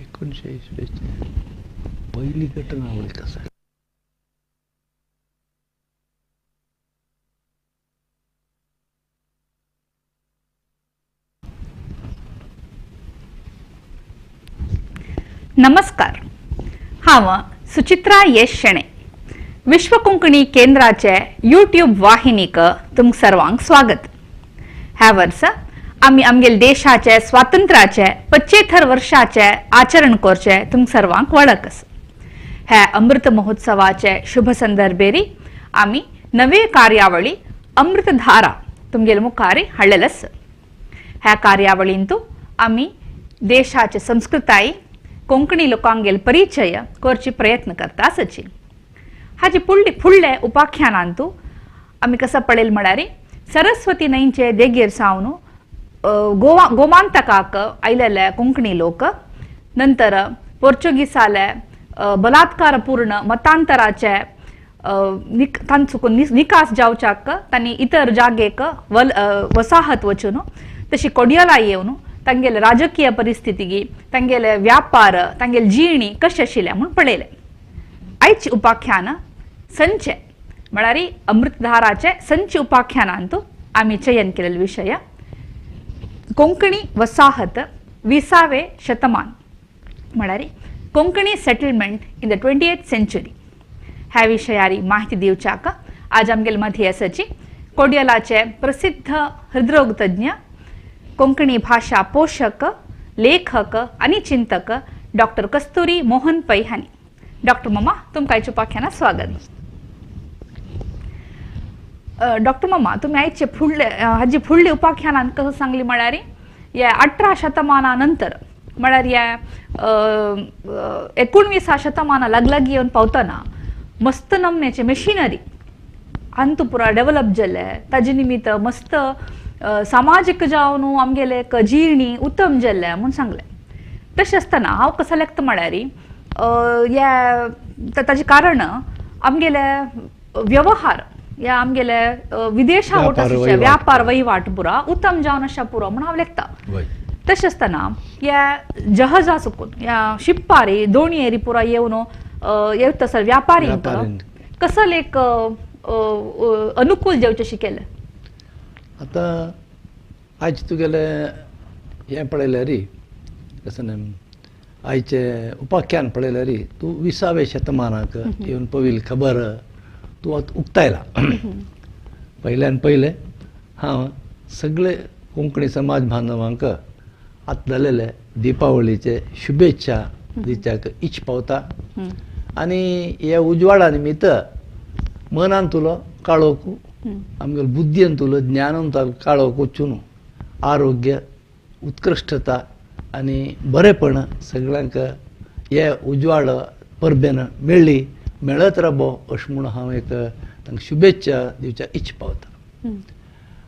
एकोणशे इसवेचे पहिली घटनावली कसं. नमस्कार, हांव सुचित्रा येश शेणे, विश्व कोंकणी केंद्राचे यूट्यूब वाहिनीक तुमकां सर्वांक स्वागत. ह्या वर्सा आमी आमगेले देशाचे स्वातंत्र्याचे 75 वर्षाचे आचरण करचे तुमकां सर्वांक वळख आसा. ह्या अमृत महोत्सवाचे शुभ संदर्भेरी आमी नवे कार्यावळी अमृतधारा तुमगेले मुखार हाडलेले आसा. ह्या कार्यावळींतू आमी देशाचे संस्कृताय, कोंकणी लोकांगेल परिचय करचे प्रयत्न करता आसाची. हाजे फुडले उपाख्यानांतू आमी कसं पळयल म्हळ्यार सरस्वती न्हंयचे देगेर सावन गोवा गोमांतकाक आयलेले कोंकणी लोक, नंतर पोर्चुगीसाले बलात्कारपूर्ण मतांतराचे तांचो निकास जावच्याक तांणी इतर जागेक वसाहत वचून तशी कोडियला येवन तांगेले राजकीय परिस्थिती, तांगेले व्यापार, तांगेले जिणी कशें आशिल्लें म्हूण पळयलें. आयचे उपाख्यान संचे म्हळ्यार अमृतधाराचे संचे उपाख्यानांतू आमी चयन केलेले विशय कोंकणी वसाहत 20वे शतमान म्हळ्यार Konkani settlement in the 20th century. ह्या विशयारी माहिती दिवच्याक आज आमगेले मदीं आसाची कोडियलाचे प्रसिद्ध हृदरोग तज्ञ, कोंकणी भाशा पोषक, लेखक आनी चिंतक डॉक्टर कस्तुरी मोहन पै हांणी. डॉक्टर मामा, तुमकां आयच्या उपाख्यानात स्वागत. डॉक्टर मामा, तुमी आयचे फुडले हाजे फुडले उपाख्यानान कसं सांगली म्हळ्यार ह्या 18 शतमाना नंतर म्हळ्यार ह्या 19 शतमाना लागलागी येवन पावतना मस्त नमन्याचे मशिनरी अंतू पुरा डेवलप जाले, ताजे निमित्त मस्त सामाजीक जावन आमगेले एक जिणी उत्तम जाल्ले म्हूण सांगलें. तशें आसतना हांव कसो लेखता म्हळ्यार ह्या ताजें कारण आमगेले व्यवहार ह्या आमगेले विदेशा व्यापार वहिवाट पुरा उत्तम जावन आसा पुरो म्हूण हांव लेखता. तशें आसतना ह्या जहाजा चुकून ह्या शिप्पारी दोणयेरी पुरा येवन येता सर व्यापारी कसले एक अनुकूल जावचें शिकेलें. आतां आयज तुगेलें हें पळयल्यार कसं आयचे उपाख्यान पळयल्यार तूं 20व्या शतमानाक येवन पविल खबर तूं आतां उक्तायला. पयल्यान पयलें हांव सगळे कोंकणी समाज बांधवांक आतां जालेले दिपावळीचे शुभेच्छा दिवच्याक इच्छ पावता आनी ह्या उजवाडा निमित्त मनान तुलो काळोख, आमगेले बुद्दीन तुलो ज्ञानान काळोख वचून आरोग्य, उत्कृश्टता आनी बरेपण सगळ्यांक हे उजवाड परबेन मेळ्ळी मेळत राबो अशें म्हूण हांव एक तांकां शुभेच्छा दिवच्या इच्छ पावता.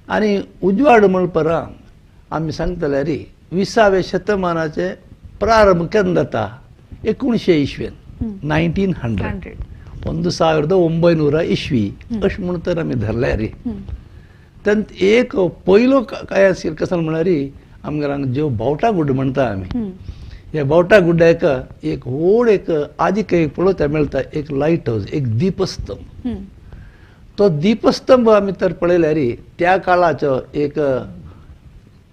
आनी उजवाड म्हणपरा आमी सांगतल्यार 20व्या शतमानाचे प्रारंभ केन्ना जाता 1900 इस्वेन, 1900, 1900 इस्वी अशें म्हूण तर आमी धरल्यार तेन्ना एक पयलो काय आशिल्लो कसो म्हळ्यार आमगेर हांगा ज्यो बावटा गुड्डो म्हणटा आमी, ह्या बावटा गुड्ड्याक एक व्हड एक आदीक एक पळोवपाक मेळटा एक लायट हावज, एक दीपस्तंभ. तो दीपस्तंभ आमी तर पळयल्यार त्या काळाचो एक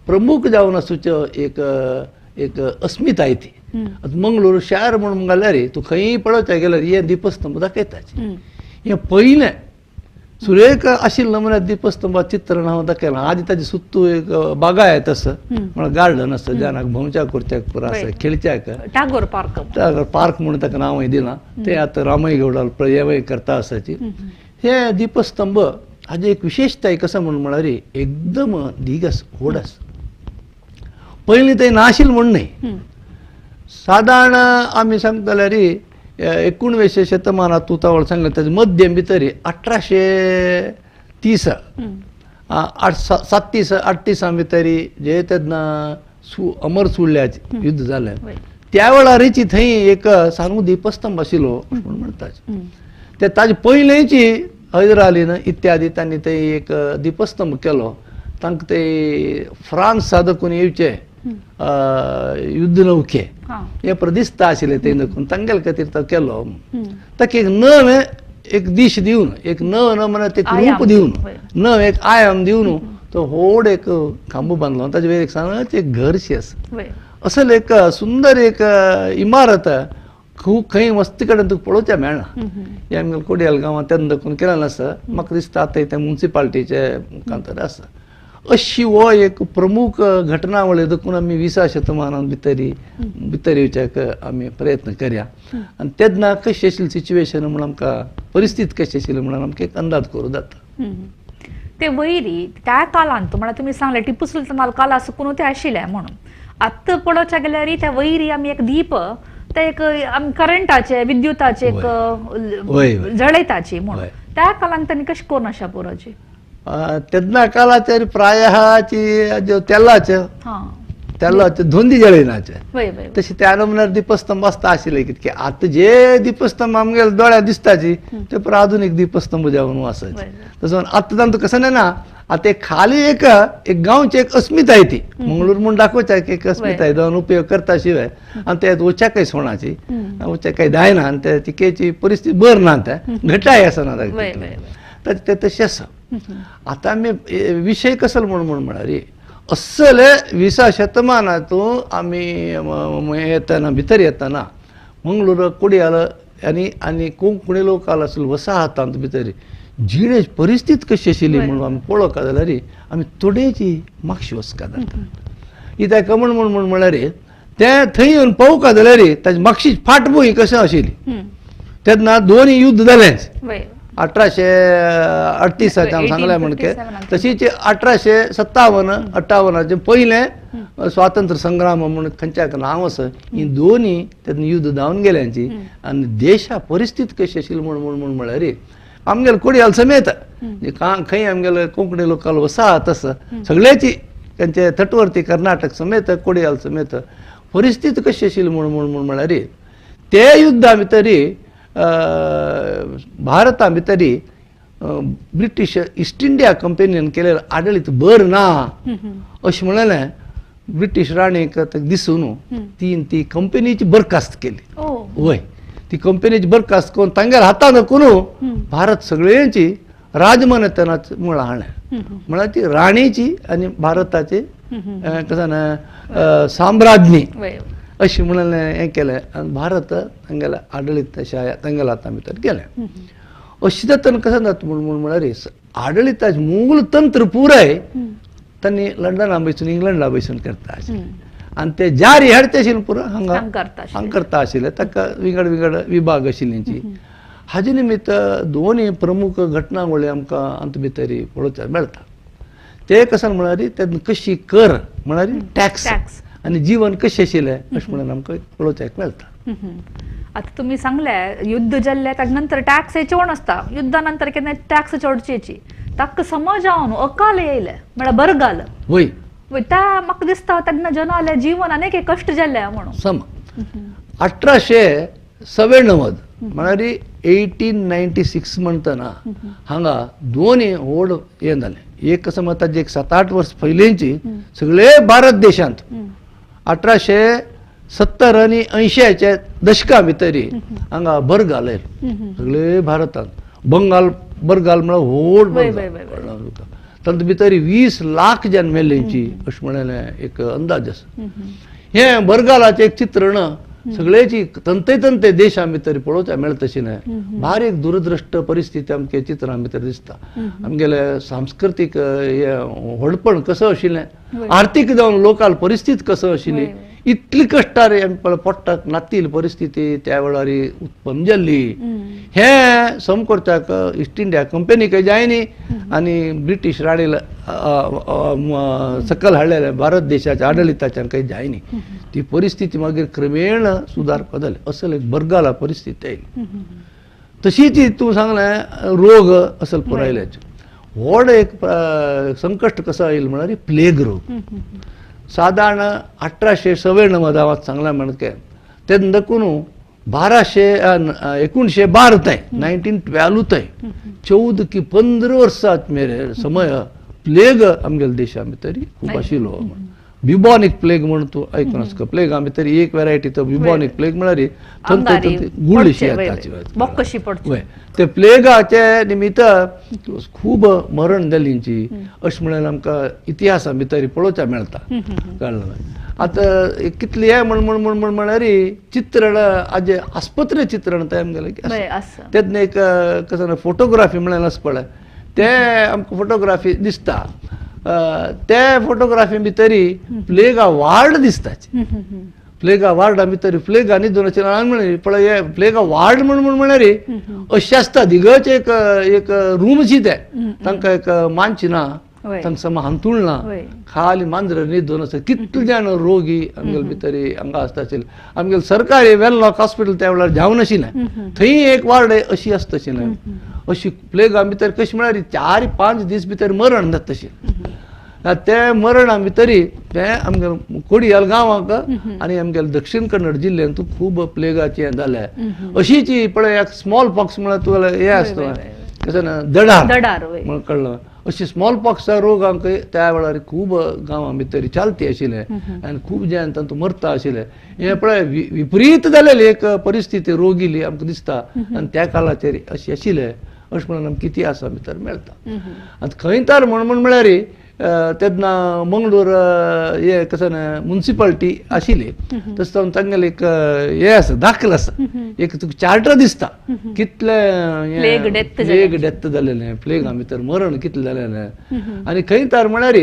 प्रमुख जावन आसूचो एक एक अस्मिताय ती. आतां मंगळूर शार म्हणून घाल्यार तूं खंयी पळोवपाक गेल्यार हे दीपस्तंभ दाखयताची. हें पयलें सुरेख आशिल्लो म्हळ्यार दीपस्तंभा चित्रण हांव दाखयलां. आदी ताजी सुत्तू एक बागायत आसा म्हळ्यार गार्डन आसा, जाणाक भोंवच्याक करच्याक पुरो आसा, खेळच्याक टागोर पार्क, टागोर पार्क म्हणून ताका नांवूय दिलां, तें आतां रामय गौडाल प्रयोगय करता आसाची. हे दीपस्तंभ हाजी एक विशेषताय कसं म्हणून म्हळ्यार एकदम दीग आसा, व्हड आसा. पयलीं तें नाशिल्लें म्हूण न्हय, सादारण आमी सांगता जाल्यार 19व्या शतमानात तूं तवळ सांगलें ताजे मध्यम भितर 1830 37 38 भितर जे तेन्ना अमर सुर्ल्याचें युद्ध जालें त्या वेळारीची थंय एक सानू दीपस्तंभ आशिल्लो अशें म्हूण म्हणटात. ते ताजे पयलेंची हैदरालीन इत्यादी तांणी थंय एक दीपस्तंभ केलो. तांकां ते फ्रांस सादकून येवचे युद्ध नौके हे पर दिसता आशिल्ले ते देखून तांगेले खातीर तो केलो. ताका एक नवें एक दीश दिवन, एक नव न म्हणल्यार एक रूप दिवन, नव एक आयाम दिवन तो व्हड एक खांबो बांदलो. ताजे वयर एक सानाचें एक घरशें आसा, असले एक सुंदर एक इमारत खूब खंय मस्ती कडेन तुका पळोवच्या मेळना. हे आमगेले कोडियाल गांवांत तेन्ना देखून केलें आसा. म्हाका दिसता आतां तें मुन्सिपाल्टीचे मुखांतर आसा. अशी हो एक प्रमुख घटनावळी देखून आमी 20व्या शतमानान भितर भितर येवच्याक आमी प्रयत्न करया. आनी तेन्ना कशी आशिल्ली सिच्युएशन म्हणून आमकां परिस्थिती कशी आशिल्ली म्हणून आमकां एक अंदाज करूं जाता. ते वयरी त्या काळांत म्हणल्यार तुमी सांगले टिपू सुलतान काला सुकून ते आशिल्ले म्हणून आत्तां पळोवच्या गेल्यार त्या वयरी आमी एक दीप ते एक आमी करंटाचे विद्युताचे एक जळयताची म्हणून त्या काळांत तांणी कशें करून आशा पुरोची तेन्ना काळाचेर प्रायः तेलाचे तेलाचे धुंदी जळयनाचे तशें त्या म्हणल्यार दीपस्तंभ आसता आशिल्ले कितके आतां जे दीपस्तंभ आमगेले दोळ्या दिसताची ते पुरो आधुनीक दीपस्तंभ जावन आसाचे. तसो आतां तांकां कसं ना आतां एक खाली एक एक गांवची एक अस्मिताय ती मंगळूर म्हूण दाखोवच्या एक अस्मिताय जावन उपयोग करता शिवाय आनी ते वच्याकय सोणाची वच्याकय जायना आनी ते तिकेची परिस्थिती बरी ना, ते घटाय आसना ताका, ते तशें आसा. आतां आमी विशय कसलो म्हूण म्हूण म्हळ्यार असले 20व्या शतमानांतून आमी येतना भितर येतना मंगळूर कोडियाल आनी आनी कोंकणी लोकाल आसलो वसाहतांत भितर जिणेची परिस्थिती कशी आशिल्ली म्हणून आमी पळोवंक जाल्यार आमी थोडेची मागशी वचका जाता. कित्याक म्हूण म्हूण म्हूण म्हळ्यार तें थंय येवन पळोवंक जाल्यार ताजी मागशी फाटभूंय कशें आशिल्ली तेन्ना दोनूय युद्ध जालेंच 1838 हांवें सांगलें म्हणके तशीच 1857 58 पयलें स्वातंत्र्य संग्राम म्हणून खंयच्याक नांव आसा ही दोनूय तेन्ना युद्ध जावन गेल्यांची आनी देशा परिस्थिती कशी आशिल्ली म्हूण म्हूण म्हूण म्हळ्यार आमगेले कोडियाल समेत खंय आमगेले कोंकणी लोकाल वसाहत आसा सगळ्याची तांचे तटवर्ती कर्नाटक समेत कोडियाल समेत परिस्थिती कशी आशिल्ली म्हूण म्हूण म्हूण म्हळ्यार ते युद्धा भितरी भारता भितरी ब्रिटीश ईस्ट इंडिया कंपनीन केलेलं आडळीत बर ना अशें म्हणलें ब्रिटीश राणीक दिसून तीन ती कंपनीची बरखास्त केली. वय ती कंपनीची बरखास्त करून तांगेल्या हातान करून भारत सगळ्यांची राजमान्यताच मुळां हाडलें. म्हळ्यार ती राणीची आनी भारताची कसं ना साम्राज्ञी अशें म्हणलें हें केलें आनी भारत तांगेल्या आडळीत तांगेल्या हाता भितर गेलें. अशें जातना कशें जाता म्हूण म्हूण म्हळ्यार आडळीताचें मूळ तंत्र पुराय तांणी लंडना बसून इंग्लंडा बसून करता आशिल्लें आनी ते जारी हाडचे आशिल्ले पुरो हांगा हांगा करता आशिल्ले ताका विंगड विंगड विभाग आशिल्ल्यांची. हाजे निमित्त दोनूय प्रमुख घटनावळी आमकां अंत भितर पळोवपाक मेळटा. ते कशें म्हळ्यार तेन्ना कशी कर म्हळ्यार टॅक्स आनी जीवन कशें आशिल्लें अशें म्हणून आमकां पळोवपाक मेळटा. आतां तुमी सांगलें युद्ध जाल्लें ताजे नंतर टॅक्स चड आसता, युद्धा नंतर केन्ना टॅक्स चडची ताका समज जावन अकाल येयले म्हळ्यार बरगाल वय वय त्या म्हाका दिसता तेन्ना जनाले जीवन अनेक कश्ट जाल्ले म्हणून. सम 1894 म्हळ्यार 1896 म्हणटना हांगा दोनूय व्हड हें जालें. एक कसं म्हणटा एक 7-8 वर्स पयलींची सगळे भारत देशांत 1870 आनी 80च्या दशका भितरी हांगा बरगाल आयलो सगळे भारतांत. बंगाल बरगाल म्हळ्यार व्हड बरगाल, तातूंत भितर 20 लाख जन मेल्ल्यांची अशें म्हणलें एक अंदाज आसा. हें बरगालाचें एक चित्रण सगळ्याची तंते तंते देशा भितर पळोवच्या मेळटा तशी न्हय, भारी एक दूरदृश्ट परिस्थिती आमगे चित्रां भितर दिसता. आमगेले सांस्कृतीक व्हडपण कसं आशिल्लें, आर्थीक जावन लोकाल परिस्थिती कसं आशिल्ली, इतली कश्टार पोट्टाक नातील परिस्थिती त्या वेळार उत्पन्न जाल्ली. हें सम करच्याक ईस्ट इंडिया कंपनीक जायनी आनी ब्रिटीश राणीला सकल हाडलेलें भारत देशाच्या आडळिताच्यान काही जायनी. ती परिस्थिती मागीर क्रमेण सुदारपा जाली. असल एक बरगाला परिस्थिती आयली. तशीच तूं सांगलें रोग असल पुरायल्याचे व्हड एक संकश्ट कसो आयलो म्हळ्यार प्लेग रोग. सादारण 1894 हांव सांगलां म्हणके तेन्ना देखून 1912 थंय 1912 थंय 14 की 15 वर्सां मेरेन समय प्लेग आमगेल्या देशा भितर खूब आशिल्लो. ब्युबॉनिक प्लेग म्हण तूं आयकून आसता. प्लेगा भितर एक वेरायटी तो ब्युबॉनिक प्लेग म्हळ्यार गुळशी येता. ते प्लेगाचे निमित्त खूब मरण जालींची अशें म्हळ्यार आमकां इतिहासा भितर पळोवच्या मेळटा. कळ्ळें? आतां कितले हे म्हण म्हण म्हण म्हळ्यार चित्रण आजे आस्पत्रे चित्रण तें आमगेलें तेन्ना एक कसं फोटोग्राफी म्हळ्यार आसा पळय ते आमकां फोटोग्राफी दिसता. ते फोटोग्राफी भितरी प्लेगा वार्ड दिसता. प्लेगा वार्डा भितर प्लेगा न्हिदून आशिल्लें पळय हे प्लेगा वार्ड म्हण म्हण म्हळ्यार अशें आसता दिगच एक एक रूमशी ते तांकां एक मानची ना, तांकां समा हांतूळ ना, खाली मांजर न्हिदून आसता. कितले जाण रोगी आमगेले भितर हांगा आसता आशिल्ले. आमगेले सरकारी वेलॉक हॉस्पिटल त्या वेळार जावन आशिल्लें, थंय एक वार्ड अशी आसता आशिल्लें. अशी प्लेगा भितर कशें म्हळ्यार 4-5 दीस भितर मरण जाता तशें. ते मरणा भितरी ते आमगेले कोडियाल गांवाक आनी आमगेले दक्षिण कन्नड जिल्ल्यांत खूब प्लेगाचें हें जालें. अशीच पळय एक स्मॉल पॉक्स म्हळ्यार तुका हें आसता कशें ना दडार म्हण कळ्ळें. अशी स्मॉल पॉक्सा रोग आमकां त्या वेळार खूब गांवां भितर चालती आशिल्लें आनी खूब जाण तातूंत मरता आशिल्लें. हें पळय विपरीत जालेली एक परिस्थिती रोगिली आमकां दिसता आनी त्या काळाचेर अशी आशिल्लें अशें म्हणून आमकां इतिहासा भितर मेळटा. आतां खंय तर म्हण म्हण म्हळ्यार तेन्ना मंगळूर हे कसं ना मुन्सिपाल्टी आशिल्ली तशें जावन तांगेलें एक हें आसा दाखल आसा एक तुका चार्टर दिसता कितले प्लेग डेथ जालेलें, प्लेगा भितर मरण कितलें जालेलें. आनी खंय तर म्हळ्यार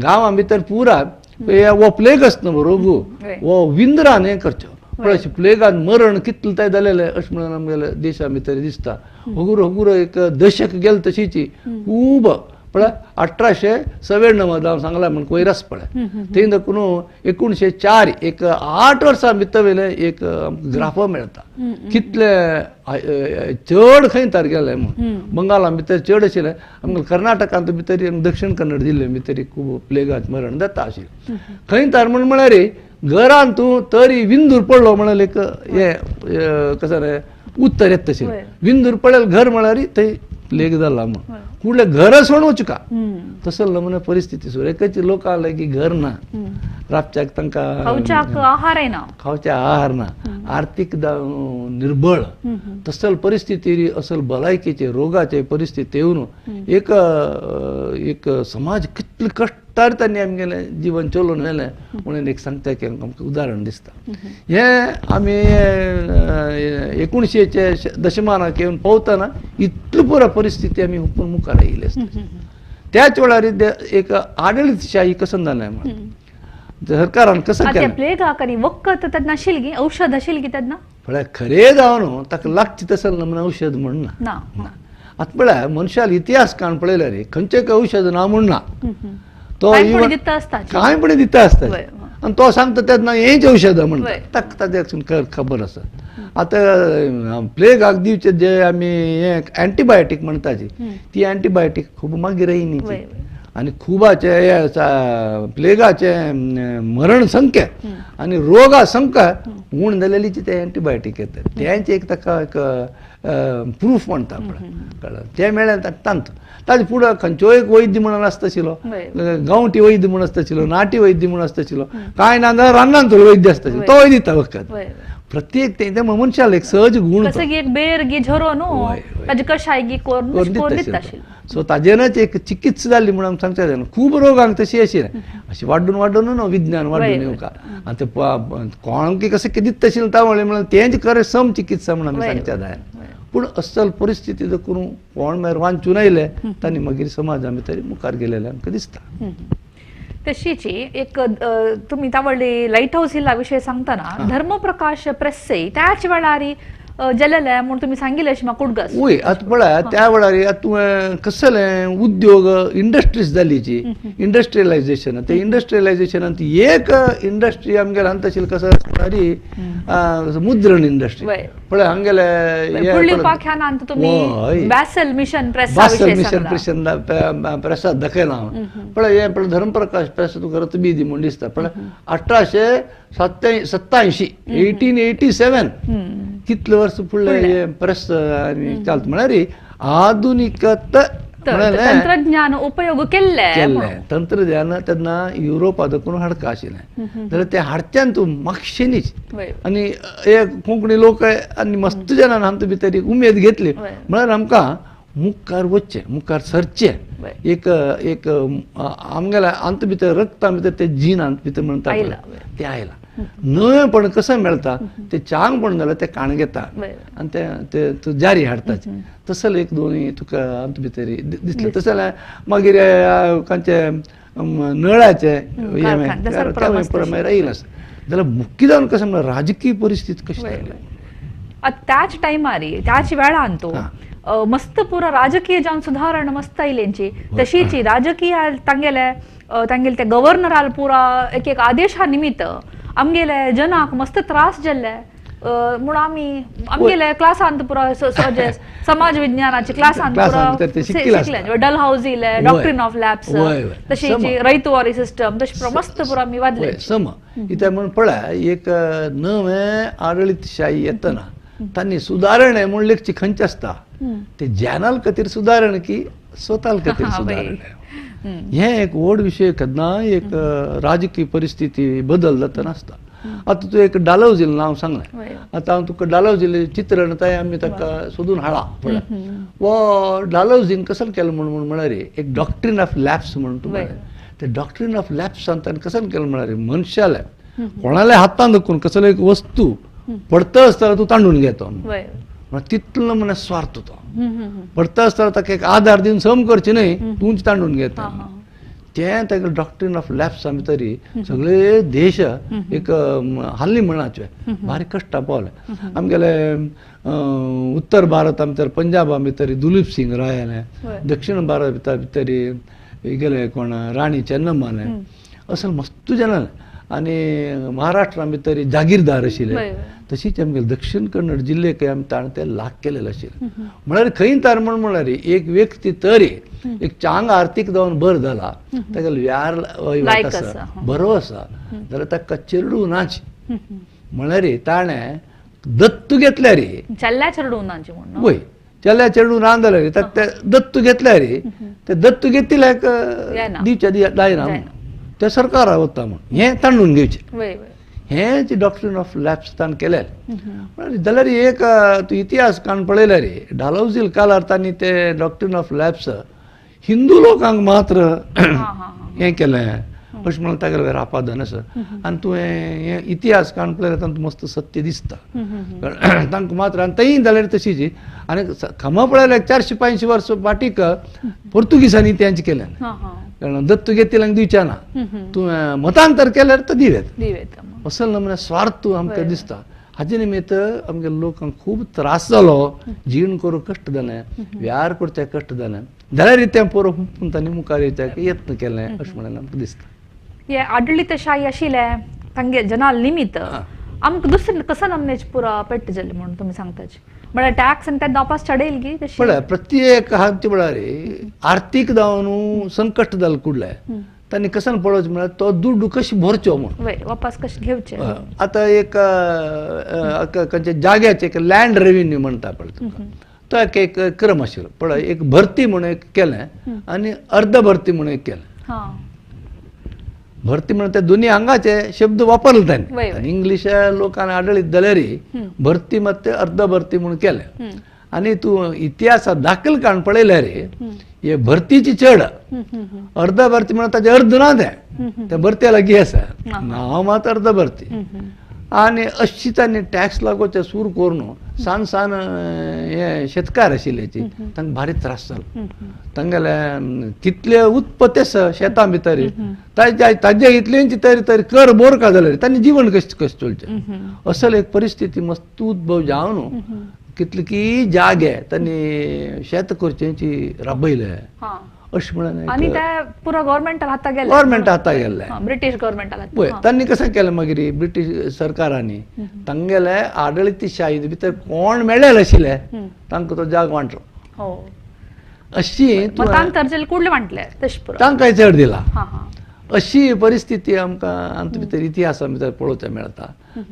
गांवां भितर पुरा हो प्लेग आसता न्हू रोगू हो विंद्रान हें करचो पळय प्लेगान मरण कितलें तें जालेलें अशें म्हणून आमगेल्या देशा भितर दिसता. हगूर हगूर एक दशक गेलें तशीची खूब पळय 1894 हांव सांगलां म्हण वयर आसा पळय थंय दाखून 1904 एक 8 वर्सां भितर वयलें एक ग्राफ मेळटा कितले चड खंय तर गेले म्हूण. बंगाला भितर चड आशिल्लें, आमगेले कर्नाटकांत भितर दक्षिण कन्नड जिल्ले भितर खूब प्लेगांत मरण जाता आशिल्लें. खंय तर म्हण म्हळ्यार घरान तूं तरी विंदूर पडलो म्हळ्यार एक हें कसं रे उत्तर येता तशें विंदूर पडलें घर म्हळ्यार थंय प्लेग जाला म्हूण कुडलें घर सोडून वचूका तसो नमुने परिस्थिती सुरू. एकच लोकां लागीं घर ना, राबच्याक तांकां खावच्याक आहार ना, खावच्याक आहार ना, आर्थीक निर्बळ तसल परिस्थिती असल भलायकेचे रोगाचे परिस्थिती येवन एक एक समाज कितले कश्टार तांणी आमगेलें जीवन चलोवन व्हेलें म्हणून एक सांगता की आमकां उदाहरण दिसता. हें आमी 1900 दशमानाक येवन पावतना इतली पुरा परिस्थिती आमी हुपून मुखार आयिल्ली आसता. त्याच वेळार एक आडळीतशाही कसं जालें म्हण सरकारान कसं केलें प्लेगाक आनी वखद तेन्ना आशिल्ली, औषध आशिल्ली तेन्ना पळय खरें जावन ताका लागची तसं नमुना औषध म्हण ना. आतां पळय मनशाल इतिहास काण पळयल्यार खंयचें औषध ना म्हण ना, तो कांय पण दिता आसता आनी तो सांगता तेन्ना हेंच औषध म्हणटा ताका ताजें खबर आसा. आतां प्लेगाक दिवचे जे आमी हें एंटीबायोटीक म्हणटाची ती एंटीबायोटीक खूब मागीर आयली आनी खुबाचे हे आसा प्लेगाचे मरण संख्या आनी रोगा संख्या उण जालेलीची ते एंटीबायोटीक येता तेंच एक ताका एक प्रूफ म्हणटा पळय कळ्ळें. तें मेळ्ळें ताका तांत ताजे फुडें खंयचो एक वैद्य म्हणून आसता आशिल्लो, गांवठी वैद्य म्हूण आसता आशिल्लो, नाटी वैद्य म्हूण आसता आशिल्लो, कांय ना जाल्यार रानांतलो वैद्य आसता आशिल्लो, तोय दिता वखद. प्रत्येक ते मनशाल एक सहज गुण एक बेर गी झरो न्हू ताजे कशाय गी करून दिता आशिल्लो. सो ताजेनच एक चिकित्सा जाली म्हणून आमकां सांगता जायना. खूब रोगांक तशी आशिल्लें अशें वाडून वाडून न्हू विज्ञान वाडून येवका आतां कोणाक कशें कितें दिता आशिल्लें ता म्हणलें म्हणून तेंच खरें सम चिकित्सा म्हणून आमी सांगच्या जायना. पूण असल परिस्थिती करून कोण मागीर वांचून आयले तांणी मागीर समाजा भितर मुखार गेलेले आमकां दिसता. तशीची एक तुमी तावळ्ळी लायट हाऊस हिला विशय सांगतना धर्मप्रकाश प्रेस त्याच वेळार गेलेले म्हूण तुमी सांगिल्लें अशें म्हाका उडगास. वय आतां पळय त्या वेळार आतां तुवें कसलें उद्योग इंडस्ट्रीज जालीची इंडस्ट्रियलायझेशन, ते इंडस्ट्रियलायझेशनान एक इंडस्ट्री आमगेले हांगा आशिल्ली कसो आसता मुद्रण इंडस्ट्री पळय हांगेले Basel mission press Basel mission प्रेसात दाखयलां हांव पळय हें पळय धर्मप्रकाश प्रेस तुका रतबी म्हूण दिसता पळय 1887 1887 कितले वर्स फुडले हे प्रेस आनी चालता म्हळ्यार आधुनिकत तंत्रज्ञान उपयोग केल्ले केल्लें तंत्रज्ञान तेन्ना युरोपा दखून हाडका आशिल्लें जाल्यार तें हाडच्यान तूं मातशेंनीच आनी एक कोंकणी लोक आनी मस्त जाणान आमचे भितर एक उमेद घेतली म्हळ्यार आमकां मुखार वचचें, मुखार सरचें. एक एक आमगेल्या आमचे भितर रक्ता भितर ते जीन आमचे भितर म्हणटा तें आयलां. नवेंपण कशें मेळटा तें चांगपण जाल्यार तें काण घेता आनी तें ते जारी हाडटाचे. तसलें एक दोनी तुका आमचे भितर दिसलें. तशें जाल्यार मागीर खंयचे नळाचें हें आयलें आसा. जाल्यार मुख्य जावन कशें म्हळ्यार राजकीय परिस्थिती कशी जाली त्याच टायमार त्याच वेळान तो मस्त पुरा राजकीय जावन सुधारण मस्त आयलेंची तशीच राजकीय तांगेले तांगेले ते गव्हर्नराल पुरा एक एक आदेशा निमित्त आमगेले जनाक मस्त त्रास जाल्ले म्हूण आमी आमगेले क्लासांत पुरा समाज विज्ञानाचे क्लासांत पुरा शिकले. डलहाउजीले डॉक्ट्रीन ऑफ लॅप्स तशीच रैतवारी सिस्टम तशी मस्त पुरा आमी वादले. सम कित्याक म्हूण पळय एक नवें आडळीतशाही येतना तांणी सुदारणें म्हूण लेखची खंयचे आसता ते ज्ञानाल खातीर सुदारण की स्वताल खातीर सुदारणें हें एक व्हड विशय. केन्नाय एक राजकीय परिस्थिती बदल जातना आसता. आतां तूं एक डालवजील नांव सांगलें, आतां हांव तुका डालवजील चित्रण तांय आमी ताका सोदून हाडा पळय. वो डालवजीन कसो केलें म्हूण म्हळ्यार एक डॉक्ट्रीन ऑफ लॅप्स म्हूण तूं म्हळें. ते डॉक्ट्रीन ऑफ लॅप्सान ताणें कसो केलें म्हळ्यार मनशाले कोणाले हातान दखून कसलो एक वस्तू पडता आसतना तूं तांडून घेतो म्हळ्यार तितलो म्हण स्वार्थ तो पडता आसतना ताका एक आदार दिवन सम करची न्हय तूंच तांडून घेता. तें ताका डॉक्ट्रीन ऑफ लॅप्सा भितर सगळे देश एक हाल्ली म्हणाचे बारीक कश्टां पावले. आमगेले उत्तर भारता भितर पंजाबा भितर दुलीप सिंग रायाले, दक्षिण भारता भितर गेले कोण राणी चेन्नम्माले, असं मस्त जाणां. आनी महाराष्ट्रा भितर जागीरदार आशिल्ले. तशीच आमगे दक्षिण कन्नड जिल्लेक आमी ताणें ते लाग केलेले आशिल्ले. म्हळ्यार खंय तार म्हण म्हळ्यार एक व्यक्ती तरी एक चांग आर्थीक जावन बर जाला ताका व्यार वयवाट आसा बरो आसा जाल्यार ताका चेडूं नाच म्हळ्यार ताणें दत्तू घेतल्यार वय चेल्या चेडूं ना जाल्यार ताका ते दत्तू घेतल्यार ते दत्तू घेतिल्ल्याक दिवचे जायना ते सरकारा वता म्हूण हें तांडून घेवचें. हें जे डॉक्ट्रीन ऑफ लॅप्स ताणें केलें जाल्यार एक तूं इतिहास काण पळयल्यार डालवजील कालार तांणी ते डॉक्ट्रीन ऑफ लॅप्स हिंदू लोकांक मात्र हें केलें अशें म्हणून तागेलें आपादन आसा. आनी तुवें हें इतिहास काण पळयल्यार तांकां मस्त सत्य दिसता तांकां मात्र. आनी थंय जाल्यार तशीच आनी खमा पळयल्यार 400-500 वर्सां फाटीक पोर्तुगीजांनी तेंच केलें. कारण दत्तू घेतिल्ल्यांक दिवचें ना, तुवें मतांतर केल्यार तो दिवेत असो नमुने स्वार्थ आमकां दिसता. हाजे निमित्त आमगे लोकांक खूब त्रास जालो, जीण करूंक कश्ट जालें, व्यार करचे कश्ट जालें, जाल्यार तें पोरो हुपून तांणी मुखार येवच्याक यत्न केलें अशें म्हणून आमकां दिसता. हे आडळीतशाही आशिल्लें तांगे जनाल निमित्त आमकां दुसरे कसो नमनेच पुरा पेट्ट जालें म्हणून तुमी सांगताच म्हळ्यार टॅक्स आनी ते दोपास चडयल की तशें पळय प्रत्येक हांचे म्हळ्यार आर्थीक जावन संकश्ट जालें कुडलें तांणी कसान पळोवचें म्हळ्यार तो दुड्डू कशें भरचो म्हूण वापस कशें घेवचें. आतां एक खंयच्या जाग्याचें एक लँड रेविन्यू म्हणटा पळय तुका तो एक एक क्रम आशिल्लो पळय. एक भरती म्हूण एक केलें आनी अर्द भरती म्हूण एक केलें. भरती म्हणून ते दोनी हांगाचे शब्द वापरले तांणी इंग्लीश लोकांनी आडळीत जाल्यार भरती मात ते अर्द भरती म्हणून केलें. आनी तूं इतिहासात दाखल काण पळयल्यार हे भरतीची चड अर्द भरती म्हणून ताजे अर्द ना तें तें भरती लागीं आसा नांव मात अर्द भरती. आनी अशी तांणी टॅक्स लागोवचे सूर करून सान सान हे शेतकार आशिल्ल्याची तांकां भारी त्रास जालो. तांगेले कितले उत्पत्ती आसा शेतां भितर ताजे इतलेंची तरी तरी कर बोरका जाल्यार तांणी जीवन कशें कशें चलचें असल एक परिस्थिती मस्त उद्भव जावन कितले की जागे तांणी शेत करचेची राबयले अशें म्हणून आनी ते पुरा गव्हर्मेंटा हाता गेले, गव्हर्मेंटा हाता गेल्ले ब्रिटीश गव्हर्मेंटा. पळय तांणी कशें केलें मागीर ब्रिटीश सरकारांनी तांगेले आडळीतशाही भितर कोण मेळ्ळे आशिल्ले तांकां तो जाग वांटलो. अशी मतांतर कुडले वांटले तांकां चड दिला. अशी परिस्थिती आमकां आमचे भितर इतिहासा भितर पळोवचें मेळटा.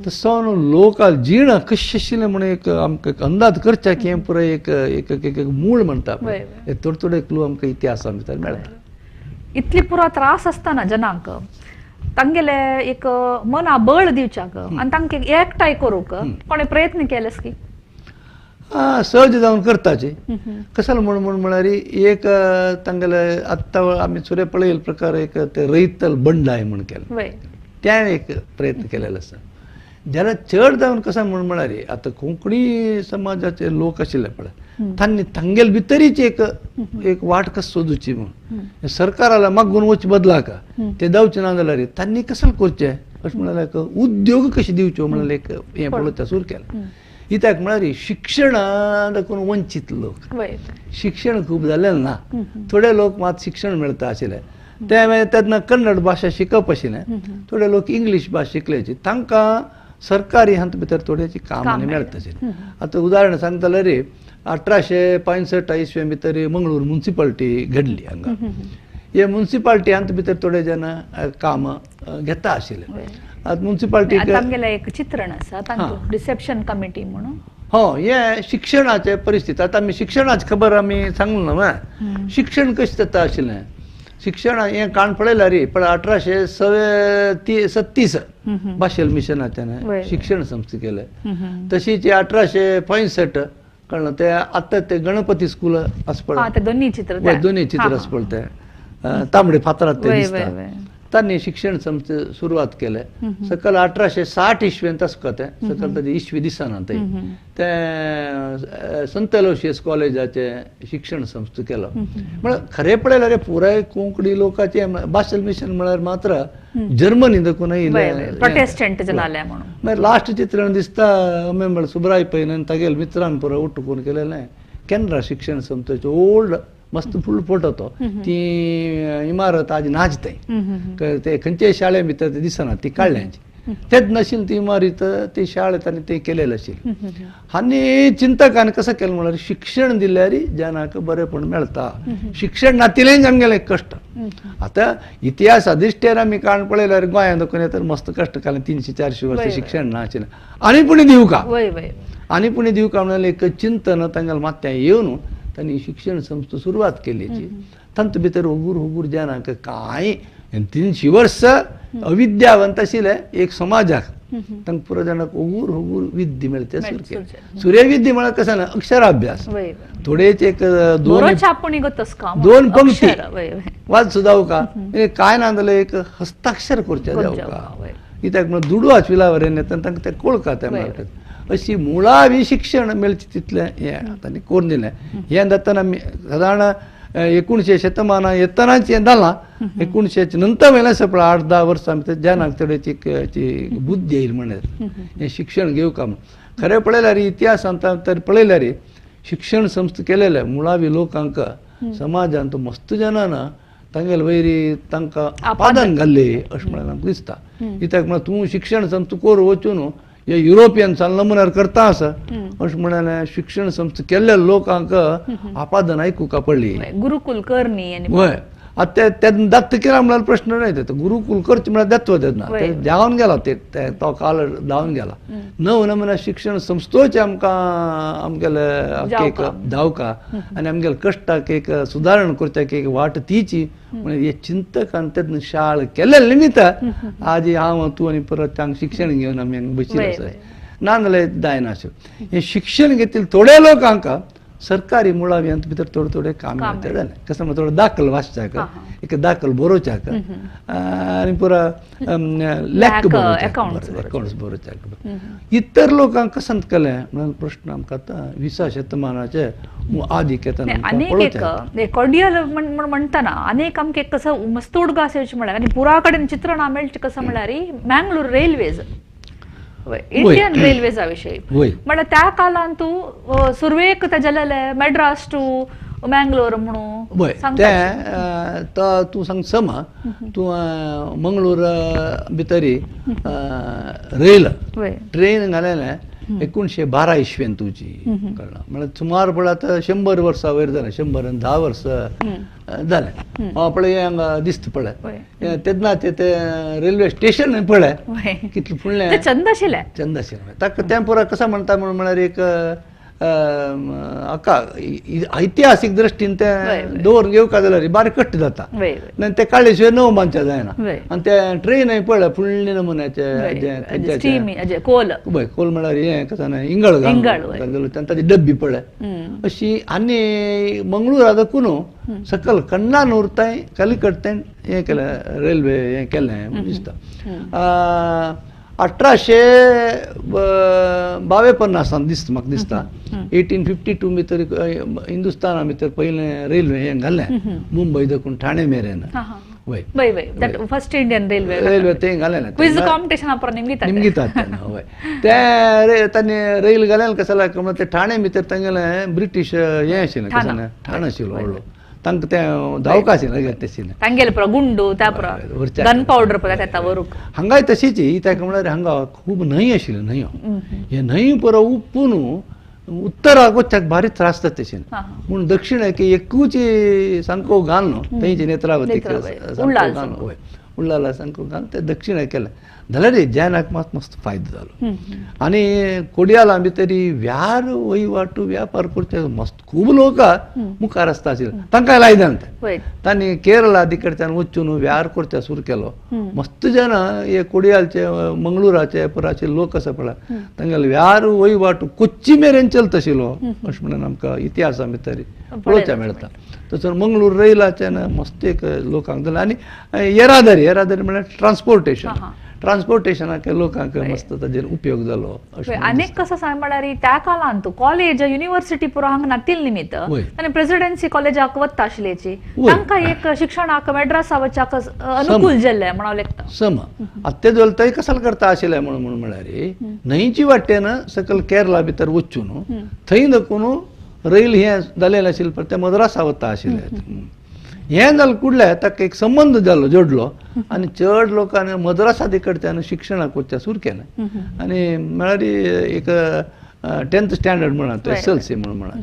तसो न्हू लोकां जीण कशी आशिल्लें म्हणून एक आमकां एक अंदाज करच्याक हें पुराय एक एक एक मूळ म्हणटा पळय, थोडे थोडे क्लू आमकां इतिहासा भितर मेळटा. इतली पुरो त्रास आसतना जनांक तांगेले एक मना बळ दिवच्याक आनी तांकां एकठांय करूंक कोणे प्रयत्न केलेस की? सहज जावन करताची कशाला म्हण म्हण म्हळ्यार एक तांगेले आत्तां आमी सुरे पळयल प्रकार एक ते रयतल बंडाय म्हण केलें, तें एक प्रयत्न केलेलो आसा. जाल्यार चड जावन कशें म्हण म्हळ्यार आतां कोंकणी समाजाचे लोक आशिल्ले पळय तांणी तांगेले भितरीच एक एक वाट कशी सोदुची म्हूण सरकाराला मागून वच बदलाक ते जावचें ना जाल्यार तांणी कशें करचें अशें म्हळ्यार एक उद्योग कशे दिवच्यो म्हळ्यार एक हें पळोवचें सुरू केलें. कित्याक म्हळ्यार शिक्षणा देखून वंचीत लोक, शिक्षण खूब जालें ना, थोडे लोक मात शिक्षण मेळटा आशिल्ले ते मागीर तेन्ना कन्नड भाशा शिकप आशिल्लें, थोडे लोक इंग्लीश भास शिकल्याची तांकां सरकारी हातूंत भितर थोड्याची कामां मेळटा आशिल्लें. आतां उदाहरण सांगता रे 1865 इसवे भितर मंगळूर मुन्सिपालिटी घडली हांगा, हे मुन्सिपालिटी हातूंत भितर थोडे जाण काम घेता आशिल्ले. आतां मुन्सिपालिटी आमगेलें एक चित्रण आसा तांतूत रिसेप्शन कमिटी म्हणून हो हे शिक्षणाचे परिस्थिती. आतां आमी शिक्षणाची खबर आमी सांगूं ना, शिक्षण कशें जाता आशिल्लें शिक्षण हें काण पळयल्यार रे पण 1837 बाशेल मिशनाच्यान शिक्षण संस्था केलें, तशीच 1865 कळ्ळें ते आतां ते गणपती स्कूल आसा पळय, दोन्ही चित्र दोन्ही चित्र आसा पळय ते तांबडे फातरात ते दिसता, तांणी शिक्षण संस्थे सुरवात केले. सकल 1860 इसवेंत आसता तें, सकल ताजी इसवी दिसना ते तें संत अलोशियस कॉलेजाचें शिक्षण संस्था केलो. म्हळ्यार खरें पळयल्यार पुराय कोंकणी लोकांचे बाशेल मिशन म्हळ्यार मात्र जर्मनी देखून प्रोटेस्टंट जाले म्हणून. मागीर लास्ट चित्रण दिसता अमें म्हळ्यार सुब्राय पैन तागेले मित्रान पुरो उठून केलेलें केनरा शिक्षण संस्थेचो ओल्ड मस्त फुल फोटो तो, ती इमारत आज नाच थंय ते खंयच्याय शाळे भितर ते दिसना, ती काडल्यांची तेच नाशिल्ली ती इमारत ती शाळेत आनी ते केलेलें आशिल्लें. आनी चिंतकान कसं केलें म्हळ्यार शिक्षण दिल्यार जनाक बरेंपण मेळटा, शिक्षण नातिलेंच आमगेलें कश्ट. आतां इतिहासा दृश्टेर आमी काण पळयल्यार गोंयांत दाखोवन तर मस्त कश्ट काडले 300-400 वर्सां शिक्षण ना आशिल्लें, आनी पुणी दिवका आनी पुणी दिवका म्हळ्यार एक चिंतन तांगेलें माथ्यां येवन तांणी शिक्षण संस्था सुरवात केली. तांतूत भितर हुगूर हुगूर जनांक कांय 300 वर्सां अविद्यावंत आशिल्ले एक समाजाक तांकां पुरो जाणांक हुगूर हुगूर विद्या मेळचे सुरू केली. सूर्यविद्या म्हळ्यार कशें ना अक्षराभ्यास, थोडेच एक दोन पंक्ती वाच जावका काय ना जाल्यार एक हस्ताक्षर करचें जावका, कित्याक म्हणून दुडू आशिल्ल्या वरेन तांकां तें कोळका तें म्हळ्यार अशी मुळावी शिक्षण मेळचें तितलें हें तांणी करून दिलें. हें जातना सादारण 19 शतमानां येतनाच हें जालां, 19 नंतर मेलें आसा पळय 8-10 वर्सां भितर जनाक थोड्याची बुद्धी येयली म्हणल्यार हें शिक्षण घेवका म्हूण. खरें पळयल्यार इतिहासांत तर पळयल्यार शिक्षण संस्था केलेलें मुळावी लोकांक समाजांत मस्त जाणां तांगेले वयरी तांकां आपादन घाल्लें अशें म्हळ्यार आमकां दिसता. कित्याक म्हळ्यार तूं शिक्षण संस्था कोर वचून हे युरोपियन नमुन्यार करता आसा अशें म्हळ्यार शिक्षण संस्था केल्ल्या लोकांक आपादन आयकुका पडली. गुरुकुल करणी हय, आतां तेन्ना दत्त केला म्हळ्यार प्रश्न न्हय, ते गुरुकुल करचें म्हळ्यार दत्व तेन्ना ते जावन गेला, ते तो काल जावन गेला. नव नमुना शिक्षण संस्थोचे आमकां आमगेले एक जावका आनी आमगेले कश्टाक एक सुदारण करच्याक एक वाट तीची म्हणून हे चिंतकान तेन्ना शाळा केल्ले निमित्त आज हांव तूं आनी परत हांगा शिक्षण घेवन आमी हांगा बशिल्ले आसा, ना जाल्यार जायना अशें. हें शिक्षण घेतिल्ले थोडे लोकांक सरकारी मुळावी हातूंत भितर थोडे थोडे काम मेळटा जालें. कशें म्हळ्यार थोडो दाखल वाचच्याक एक दाखल बरोवच्याक आनी पुरा लेख अकाउंट्स बरोवच्याक. इतर लोकांक कशें केलें म्हणून प्रश्न आमकां आतां 20 शतमानाचे आदी येतना अनेक कॉर्डियल म्हणटना अनेक आमकां एक कसो मस्त उडगास येवचें म्हळ्यार आनी पुरा कडेन चित्रण मेळचें कसं म्हळ्यार मँगलोर रेल्वेज, इंडियन रेल्वेजा विशयी म्हळ्यार त्या काळांत तूं सुरवेक तेजेले मॅड्रास टू मँगलोर म्हणून तें तूं सांग समा तूं मंगळूर भितरी रेल ट्रेन घालेलें 1912 इस्वेन तुजी कळना म्हळ्यार सुमार पळय आतां 100 वर्सां वयर जालें, 110 वर्सां जालें. हांव पळय हें हांगा दिसता पळय तेन्नाचें तें रेल्वे स्टेशन पळय कितलें फुडलें चंद आशिल्लें, चंद आशिल्लें. ताका तें पुरा कशें म्हणटा म्हणून म्हळ्यार एक हाका ऐतिहासीक दृश्टीन तें दवरून घेवका जाल्यार बारीक कश्ट जाता, आनी तें काडले शिवाय नव बांदचें जायना. आनी तें ट्रेनय पळय फुडले नमुन्याचे कोल, कोल म्हळ्यार हें कशें न्हय इंगळ घालून ताची डब्बी पळय अशी. आनी मंगळूरा दाखून सकल कण्णानूर थंय कलिकट थंय हें केलें रेल्वे हें केलें म्हणून दिसता. 1852 दिसता म्हाका दिसता, 1852 भितर हिंदुस्ताना भितर पयलें रेल्वे हें घालें मुंबय देखून ठाणे मेरेन. वय फर्स्ट इंडियन रेल्वे रेल्वे तें घालें क्विज कॉम्पिटिशन निमगितात वय. तें तांणी रेल घालें कशें म्हळ्यार ते ठाणे भितर तांगेलें ब्रिटीश हें आशिल्लें कशें ठाणो आशिल्लो व्हडलो, तांकां तें धांवका आशिल्लें तशें तांगेलें पुरो गुंडू त्या पुरो गन पावडर पळय येता व्हरूंक. हांगाय तशीच कित्याक म्हळ्यार हांगा खूब न्हंय आशिल्ल्यो, न्हंयो हे न्हंय पुरो उपून उत्तराक वचपाक भारी त्रास जाता तशें म्हूण दक्षिणेक एकूच सामको घालून थंयची नेत्रावती घालून वय उल्लाला सामको घालून ते दक्षिणेक केलें जाल्यार जैनाक मात मस्त फायदो जालो. आनी कोडियाला भितरी व्यार वहिवाटू व्यापार करचे मस्त खूब लोक मुखार आसता आशिल्ले, तांकां लायदान तें तांणी केरळा दिकडच्यान वचून व्यार करचे सुरू केलो. मस्त जाणां हे कोडियालचे मंगळुराचे पुराचे लोक आसा पळय तांगेले व्यार वहिवाटू कोच्ची मेरेन चलता आशिल्लो अशें म्हणून आमकां इतिहासा भितर पळोवचें मेळटा. तसो मंगळूर रैलाच्यान मस्त एक लोकांक जालें. आनी येरादारी, येरादारी म्हळ्यार ट्रान्सपोर्टेशन, ट्रान्सपोर्टेशनाक लोकांक मस्त ताजेर उपयोग जालो. आनीक कसो सांग म्हळ्यार त्या काळांत कॉलेज युनिव्हर्सिटी पुरो हांगा नातिल निमित्त आनी प्रेसिडेन्सी कॉलेजाक वता आशिल्ल्याची तांकां एक शिक्षणाक मेड्रासा वचाक अनुकूल जाल्लें म्हणून लेखता. सम आतां ते जाल्यार कसाल करता आशिल्लें म्हणून म्हणून म्हळ्यार न्हंयची वाटेन सकयल केरळा भितर वचून थंय दाखून रैल हें जालेलें आशिल्लें पळय तें मद्रासा वता आशिल्लें. हें जालें कुडलें ताका एक संबंद जालो जोडलो आनी चड लोकांनी मद्रासा कडच्यान शिक्षणाक वचचें सुरू केलें. आनी म्हळ्यार एक 10th standard म्हणा SLC म्हणून म्हणा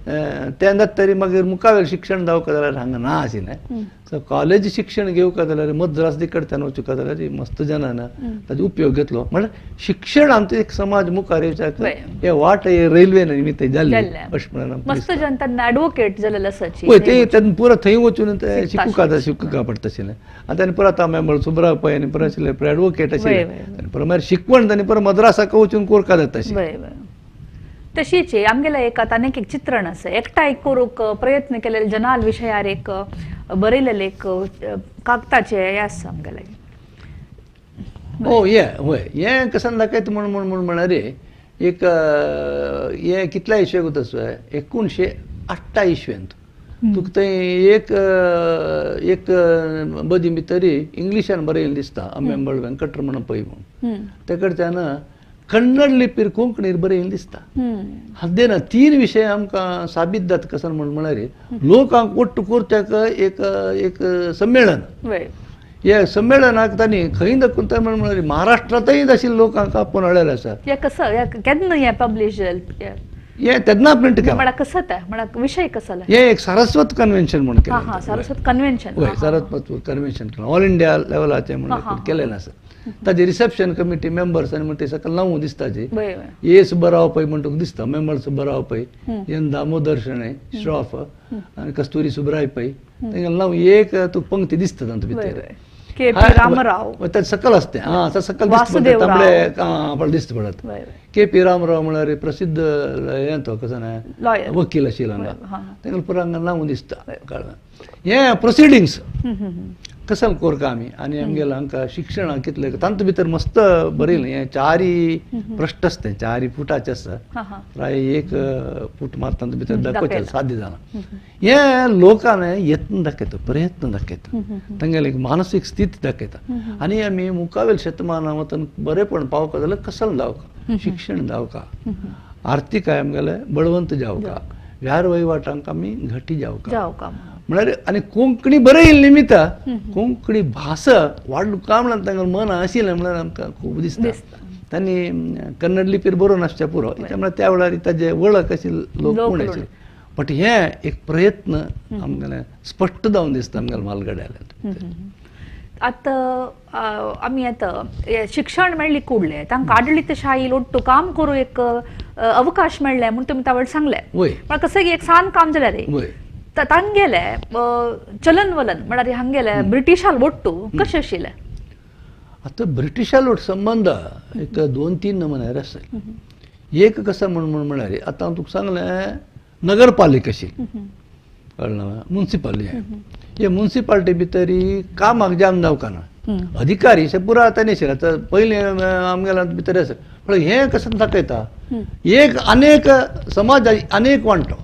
तें जाता तरी मागीर मुखावेलें शिक्षण जावका जाल्यार हांगा ना आशिल्लें. सो कॉलेज शिक्षण घेवका जाल्यार मद्रास कडच्यान वचूंक जाल्यार मस्त जाणां ताजो उपयोग घेतलो. म्हळ्यार शिक्षण आमचो एक समाज मुखार येवच्याक हे वाट हे रेल्वे निमित्त जाल्ली अशें म्हणून मस्त जन तेन्ना एडवोकेट जाल्ले आसाची. वय ते तेन्ना पुरो थंय वचून ते शिकूंक शिकूंक पडटा आशिल्लें. आनी ताणें परत मेंबळ सुब्राव पै आनी परत आशिल्ले एडवोकेट आशिल्ले आनी परत मागीर शिकवण तांणी परत मद्रासाक वचून कोरका जाता आशिल्लें. तशीच आमगेले एक आतां आनीक एक चित्रण आसा एकठांय करूंक प्रयत्न केलेले जनाल विशयार एक बरयलेलें एक कागदाचें हें आसा आमगेलें. ओ हें वय हें कशें दाखयता म्हूण म्हूण म्हळ्यार एक हें कितल्या इस्वेक वता 1908 इस्वेंत तुका थंय एक एक बदी भितर इंग्लिशान बरयलें दिसता आंबेंबळ वेंकटरमण पै म्हूण ते कडच्यान कन्नड लिपीर कोंकणीर बरयलें दिसता. हद्देना 3 विशय आमकां साबीत जाता कशें म्हूण म्हळ्यार लोकांक ಒಟ್ಟು करच्याक एक एक संमेलन हे संमेलनाक तांणी खंय दाखून म्हण म्हळ्यार महाराष्ट्रांतय आशिल्ले लोकांक आपोवन हाडलेलें आसा. हें कसो केन्ना हें पब्लिश जालें हें तेन्ना प्रिंट केलां. म्हळ्यार कसो तें म्हळ्यार विशय कसो हें एक सारस्वत कन्व्हेन्शन म्हूण केलें. सारस्वत कन्व्हेन्शन वय सारस्वत कन्व्हेन्शन केलां ऑल इंडिया लेवलाचें म्हणून केलेलें आसा. ताजे रिसेप्शन कमिटी मेंबर्स आनी म्हणटा सकयल नांव दिसता जी ए सुब्बराव पै म्हण तुका दिसता मेंबर सुब्बराव पै, एन दामोदर शणै श्रॉफ आनी कस्तुरी सुब्राय पै तांगेलें नांव एक तुका पंक्ती दिसता तातूंत भितर. के पी रामराव ताजें सकयल आसता तें आं सकयल दिसता तांबडे आं दिसता पडत. के पी रामराव म्हळ्यार प्रसिद्ध हें तो कसो न्हय वकील आशिल्लो हांगा तांगेलें पुरो हांगा नांव दिसता कळ्ळें. हें प्रोसिडिंग्स कसल कोरका आमी आनी आमगेलें हांकां शिक्षणाक कितलें तातूंत भितर मस्त बरयलें हें 4 पृश्ठ आसता 4 फुटाचें आसा प्राय 1 फूट मात तातूंत भितर दाखोवचें साद्य जालां. हें लोकांनी यत्न दाखयता प्रयत्न दाखयता तांगेली एक मानसीक स्थिती दाखयता आनी आमी मुखावेल शतमाना वतन बरेपण पावका जाल्यार कसल जावका शिक्षण जावका आर्थीक आमगेलें बळवंत जावका व्यार वहिवाटांक आमी घटी जावका म्हळ्यार आनी कोंकणी बरयली निमित्त कोंकणी भास वाडलो काय म्हणून तांकां मन आशिल्लें म्हळ्यार आमकां खूब दिसता. तांणी कन्नड लिपीर बरोवन आसचें पुरो, म्हळ्यार त्या वेळार ताजे वळख अशी लोक कोण आशिल्ले. बट हे एक प्रयत्न आमगेले स्पश्ट जावन दिसता आमगेले म्हालगड्याले. आतां आमी आतां शिक्षण मेळ्ळी कुडले तांकां आडळीतशाही लोट्टू काम करूं एक अवकाश मेळ्ळे म्हूण तुमी त्या वेळार सांगलें. पण कसं एक सान काम जाल्यार तांगेले चलन वलन म्हळ्यार हांगेले ब्रिटिशाल ಒಟ್ಟು कशें आशिल्लें? आतां ब्रिटिशाल ಒಟ್ಟು संबंद एक 2-3 नमुने आसा. एक कसं म्हण म्हळ्यार आतां हांव तुका सांगलें नगरपालिका आशिल्ली, कळ्ळें, मुन्सिपालिटी. हे मुन्सिपालिटी भितर कामाक जाम जावंक ना, अधिकारी अशे पुरा आतां आशिल्ले. आतां पयलीं आमगेल्या भितर आसा, पण हें कसं दाखयता एक अनेक समाज अनेक वांटो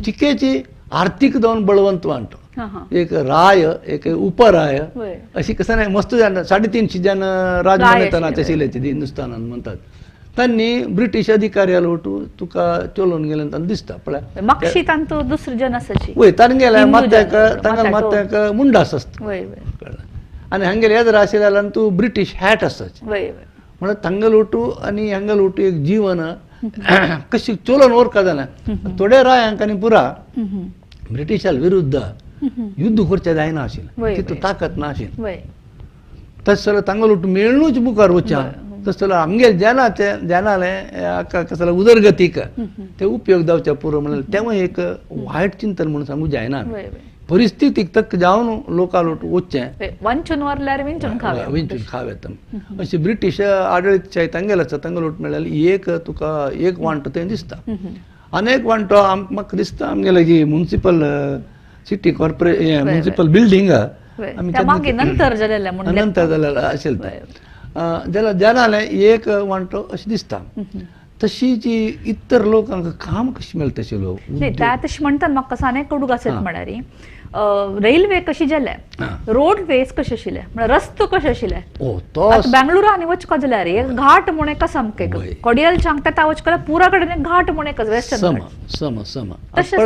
चिकेची आर्थीक जावन बळवंत वांटो, एक राय एक उपराय अशी कसं नाही मस्त जाण 350 जण राजमान्यतानाचे आशिल्ले ते हिंदुस्थानान म्हणतात. तांणी ब्रिटीश अधिकाऱ्याला वटू तुका चलोवन गेले तांकां दिसता. पळय मागशी तांचो दुसरे जन आसाची वय तांगेले मात्याक तांकां मात्याक मुंडास आसता आनी हांगेले येदर आशिल्ले जाल्यार तूं ब्रिटीश हॅट आसताची. म्हणल्यार तांगेलो वटू आनी हांगेलो वटू एक जीवन कशी चलोवन व्हरका जालें. थोडे रायांक आनी पुरा ब्रिटिशाल विरुद्ध युद्ध करचें जायना आशिल्लें, तितू ताकत ना आशिल्ली. तशें जाल्यार तांगेलो वटू मेळनूच मुखार वचचें. तशें जाल्यार आमगेले जेना तें जेनालें कसल्या उदरगतीक ते उपयोग जावचे पुरो म्हणल्यार तेंवूय एक वायट चिंतन म्हणून सांगू जायना. परिस्थितीक तक्क जावन लोकां वटू वचचें, वंचून व्हरल्यार विंचून खावे, विंचून खावेत अशें ब्रिटीश आडळीतशाही तांगेले आसा. तांगेलो वटू मेळ्ळ्यार एक तुका एक वांटो तें दिसता. अनेक वांटो म्हाका दिसता आमगेले जी municipal city corporation municipal building नंतर नंतर जालेलें आशिल्लें तें जाल्यार जाणालें एक वांटो अशें दिसता. तशी जी इतर लोकांक काम कशें मेळटा तशें लोक तशें म्हणटात म्हाका साने कडूक आसत म्हळ्यार रेल्वे कशी जाले, रोडवेज कशे आशिल्ले, म्हळ्यार रस्तो कशे आशिल्ले. बेंगळुरू आनी वचपा जाल्यार एक घाट म्हूण एक सामकें कोडियलच्या हांगा वचपा जाल्यार पुरा कडेन एक घाट म्हूण एक वेस्टर्न सम सम तशें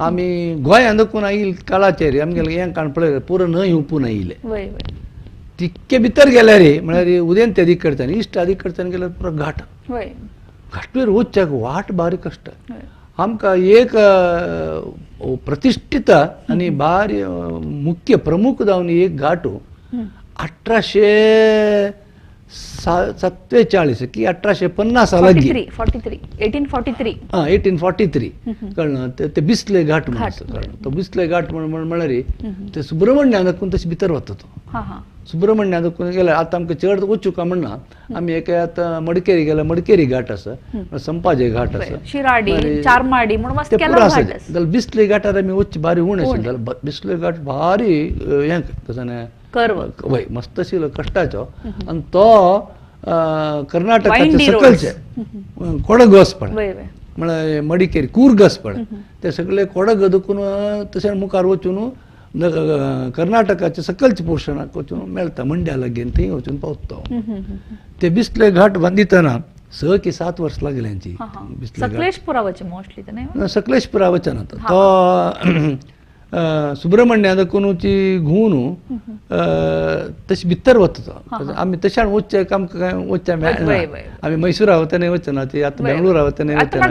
आमी गोंयांत दाखोवन आयिल्ले काळाचेर आमगेले हें काण पळयलें पुरो न्हंय हुपून आयिल्ले तितके भितर गेल्यार म्हळ्यार उदेंत दिक कडच्यान इश्ट दिक कडच्यान गेल्यार पुरो घाट, घाटवेर वचच्याक वाट बारीक कश्ट. आमकां एक प्रतिष्ठित आनी भारी मुख्य प्रमुख जावन एक घाट 1847 की 1850 लागीं 1843 1843 कळ्ळें. ते बिसले घाट म्हणून कळ्ळें. तो बिसले घाट म्हण म्हळ्यार ते सुब्रमण्या दाखून तशें भितर वता तो सुब्रमण्या दाखून गेल्यार आतां आमकां चड वचूंक म्हणना. आमी एक आतां मडकेरी गेल्यार मडकेरी घाट आसा, संपाजे घाट आसा, शिराडी चारमाडी म्हणून ते पुरो आसा. जाल्यार बिसले घाटार आमी वचचें भारी उणें आशिल्लें. जाल्यार बिसले घाट भारी हें कसं कर्व वय मस्त आशिल्लो कश्टाचो आनी तो कर्नाटकाचे सकलचे कोडग वचपण म्हळ्यार मडिकेरी कूर्ग वचपण ते सगळे कोडग दुखून तशें मुखार वचून कर्नाटकाचे सकलचे पोर्शनाक वचून मेळटा मंड्या लागीं थंय वचून पावता. ते बिसले घाट बांदितना 6 की 7 वर्स लागले हांची. सकलेशपुरा वचें मोस्टली सकलेशपुरा वचना तो सुब्रमण्या दाखोवनूची घुंवून तशें भितर वता. आमी तशें वचचें आमकां कांय वचचें मेळना. आमी मैसुरा वतनाय वचना ती, आतां बेंगळुरा वतनाय वचना,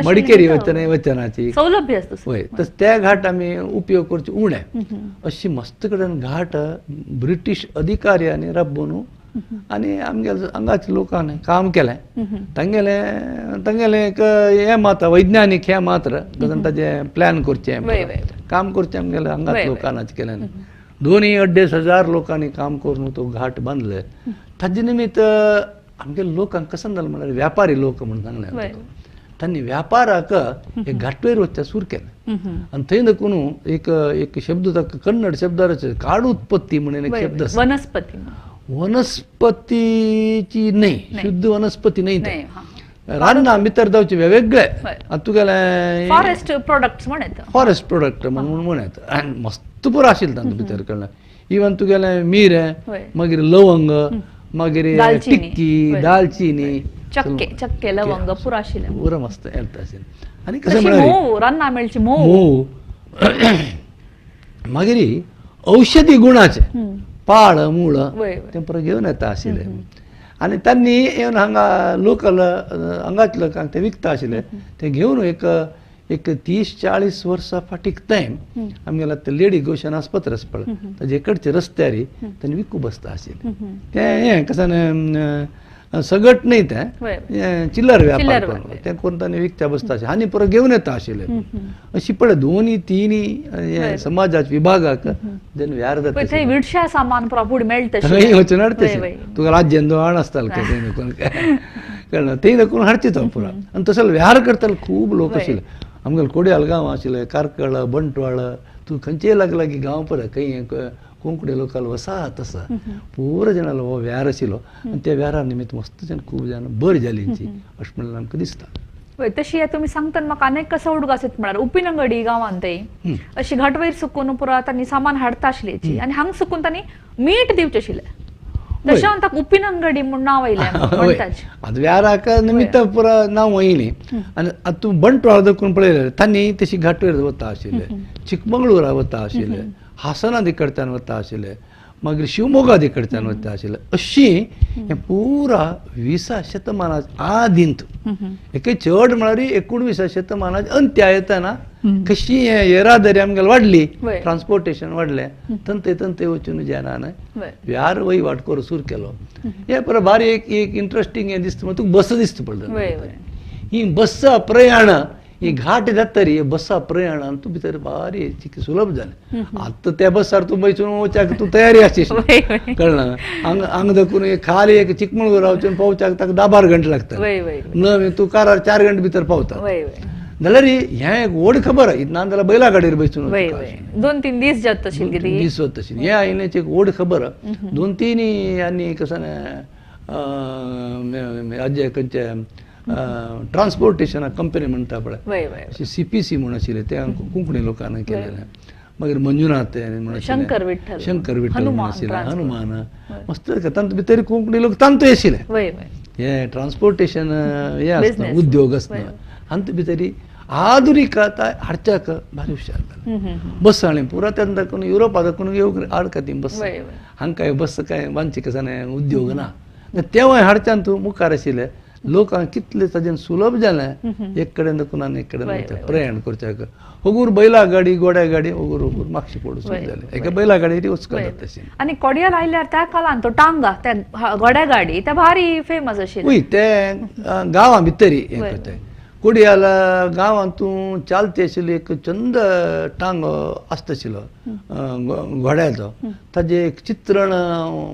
मडिकेरी वतनाय वचना ती सौलभ्य वय. तशें त्या घाट आमी उपयोग करचे उणें. अशी मस्त कडेन घाट ब्रिटीश अधिकाऱ्यांनी राबोवन आनी आमगेले हांगाच्या लोकांनी काम केलें. तांगेलें तांगेलें एक हें मात्र वैज्ञानीक हें मात्र ताजें प्लॅन करचें काम करचें आमगेलें हांगाच लोकांनी केलें. 2-2.5 हजार लोकांनी काम करून तो घाट बांदले. ताजे निमित्त आमगेले लोकांक कसं जालें म्हळ्यार व्यापारी लोक म्हणून सांगलें तांणी व्यापाराक एक घाटवेर वचचें सुरू केलें. आनी थंय देखून एक एक शब्द ताका कन्नड शब्दार काड उत्पत्ती म्हणून एक शब्द आसा. वनस्पती वनस्पतीची न्हय, शुद्ध वनस्पती न्हय, ते रान्ना भितर जावचे वेगवेगळे आतां तुगेलें फॉरेस्ट प्रोडक्ट्स म्हण येता, फॉरेस्ट प्रोडक्ट म्हणून म्हण येता आनी मस्त पुरो आशिल्लें तांकां भितर कळ्ळें. इवन तुगेलें मिरें, मागीर लवंग, मागीर टिक्की, दालचिनी, चक्के चक्के लवंग पुरो आशिल्लें, पुरो मस्त येता आशिल्लें. आनी कशें म्हळ्यार रान्ना मेळची मोव मोव मागीर औषधी गुणाचे पाळ मूळ तें पुरो घेवन येता आशिल्ले आनी तांणी येवन हांगा लोकल हांगाच लोकांक ते विकता आशिल्ले. ते घेवन एक एक 30-40 वर्सां फाटीक तें आमगेल्या ते लेडी गोशन आस्पत्र आसा पळय ताजे कडचे रस्त्यार तांणी विकू बसता आशिल्लें. तें हें कशें सगट न्ही तें चिल्लर व्यापार करून तें करून तांणी विकत्या बसता आशिल्लें आनी पुरो घेवन येता आशिल्ले. अशी पळय दोनी तिनी समाजाच्या विभागाक जेन्ना व्यार जाता सामान थंय वचून हाडटा तुका राज्यान हाड आसतालें कळना थंय दाखोवन हाडचे तो पुरो. आनी तसो व्यार करताले खूब लोक आशिल्ले. आमगेले कोडियाल गांव आशिल्ले, कार्कळ, बंटवाळ, तूं खंयचेय लागीं लागीं गांव पळय खंय कोंकणी लोकांलो वसाहत आसा पुरो जाणांलो हो व्यार आशिल्लो आनी त्या व्यारा निमित्त मस्त जाण खूब जाण बरी जाली अशें म्हणल्यार आमकां दिसता. हय तशी तुमी सांगतना म्हाका आनीक कसो उडगास येता म्हळ्यार उपिनंगडी गांवांत थंय अशी घाटवयर सुकून पुरो तांणी सामान हाडटा आशिल्ली आनी हांगा सुकून तांणी मीठ दिवचें आशिल्लें. तशें ताका उपिनंगडी म्हूण नांव आयलें म्हणटाच. आतां व्याराक निमित्त पुरो नांव येयलें. आनी आतां तूं बंटवाळ दाखोवन पळयलें तांणी तशी घाटवेर वता आशिल्ले, चिकमंगळुरा वता आशिल्ले, हासना कडच्यान वता आशिल्ले, मागीर शिवमोगा कडच्यान वता आशिल्ले. अशी हें पुरा 20 शतमानाच्या आदींत एक चड म्हळ्यार 19 शतमानाच्या अंत्या येतना कशी हें येरादारी आमगेली वाडली, ट्रान्सपोर्टेशन वाडलें, तंते तंते वचून जेन्ना व्यार वहिवाट करूंक सुरू केलो. हें पुरो बारी एक एक इंट्रस्टींग हें दिसता तुका बस दिसता पडटा. ही बस्सां प्रयाण ही घाट जातरी बस्सां प्रयाणान तूं भितर बारी सुलभ जालें. आतां त्या बसार तूं वचून वच्याक तूं तयारी आसची कळना. हांगा हांगा दाखून खाली एक चिकमंगळूरा वचून पावच्याक ताका 10-12 घंटे लागता, न तूं कारार 4 घंटे भितर पावता. जाल्यार हें एक व्हड खबर ना जाल्यार बैला गाडयेर बसून 2-3 दीस जाता दीस वता. हें आयिल्ल्याची एक व्हड खबर. 2-3 आनी कसं आजे खंयचे ट्रान्सपोर्टेशना कंपनी म्हणटा पळय CPC म्हूण आशिल्लें तें कोंकणी लोकांनी केलेलें. मागीर मंजुनाथ म्हूण शंकर विठ्ठल, शंकर विठ्ठल म्हूण आशिल्लें, हनुमान मस्त तांतूत भितर कोंकणी लोक तांतूय आशिल्ले. हें ट्रान्सपोर्टेशन हें आसता उद्योग आसता हातूंत भितर आधुनीक आतां हाडच्याक भारी हुशार जालें. बस हाडली पुरा तेन्ना दाखोवन युरोपा दाखोवन येवंक हाडका ती बस हांकां बस कांय बांदची कशें उद्योग ना तेवूय हाडच्यान तूं मुखार आशिल्ले लोकांक कितले ताजेन सुलभ जालें. एक कडेन दाखोवन आनी एक कडेन प्रयाण करच्याक होगूर बैला गाडी घोड्या गाडी होगूर होगूर मागशी पडून सुरू जालें. एका बैला गाडी वचपाक जाता तशें. आनी कोडियाल आयल्यार त्या काळान तो टांगा त्या घोड्या गाडी त्या भारी फेमस आशिल्ली. वय ते गांवां भितर हें करताय. कोडियाल गांवांत तूं चालती आशिल्ली एक चंद टांग आसता आशिल्लो घोड्याचो ताजें एक चित्रण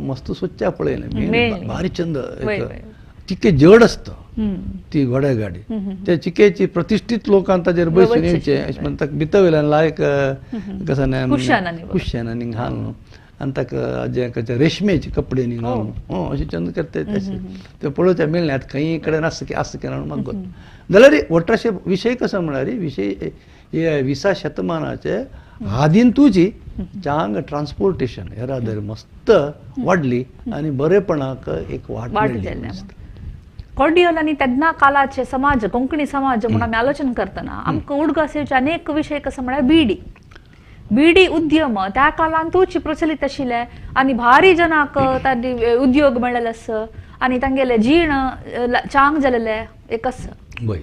मस्त सोदच्या पळयलें भारी चंद चिके जड आसता ती घोड्या गाडी त्या चिकेची प्रतिश्ठीत लोकांक ताजेर बसून येवचें अशें म्हणून ताका भितर वयल्यान लायक कसं कुशन आनी घालून आनी ताका जे खंयचे रेशमेचे कपडे न्ही घालून अशें चंद करता तशें ते पळोवचें मेळ्ळें. आतां खंय कडेन आसा की आसा की म्हणून म्हाका जाल्यार वट्टाशे विशय कसो म्हळ्यार विशय हे 20 शतमानाचे आदींतूच चांग ट्रान्सपोर्टेशन येरादारी मस्त वाडली आनी बरेपणाक एक वाट मेळ्ळी. कोडियल आनी तेन्ना काळाचे समाज कोंकणी समाज म्हूण आमी आलोचन करतना आमकां उडगास येवचे अनेक विशय कसो म्हळ्यार बिडी बिडी उद्यम त्या काळांतूच प्रचलित आशिल्ले आनी भारी जनाक तांणी उद्योग मेळ्ळेले आसा आनी तांगेले जीण चांग जालेले एक आसा. वय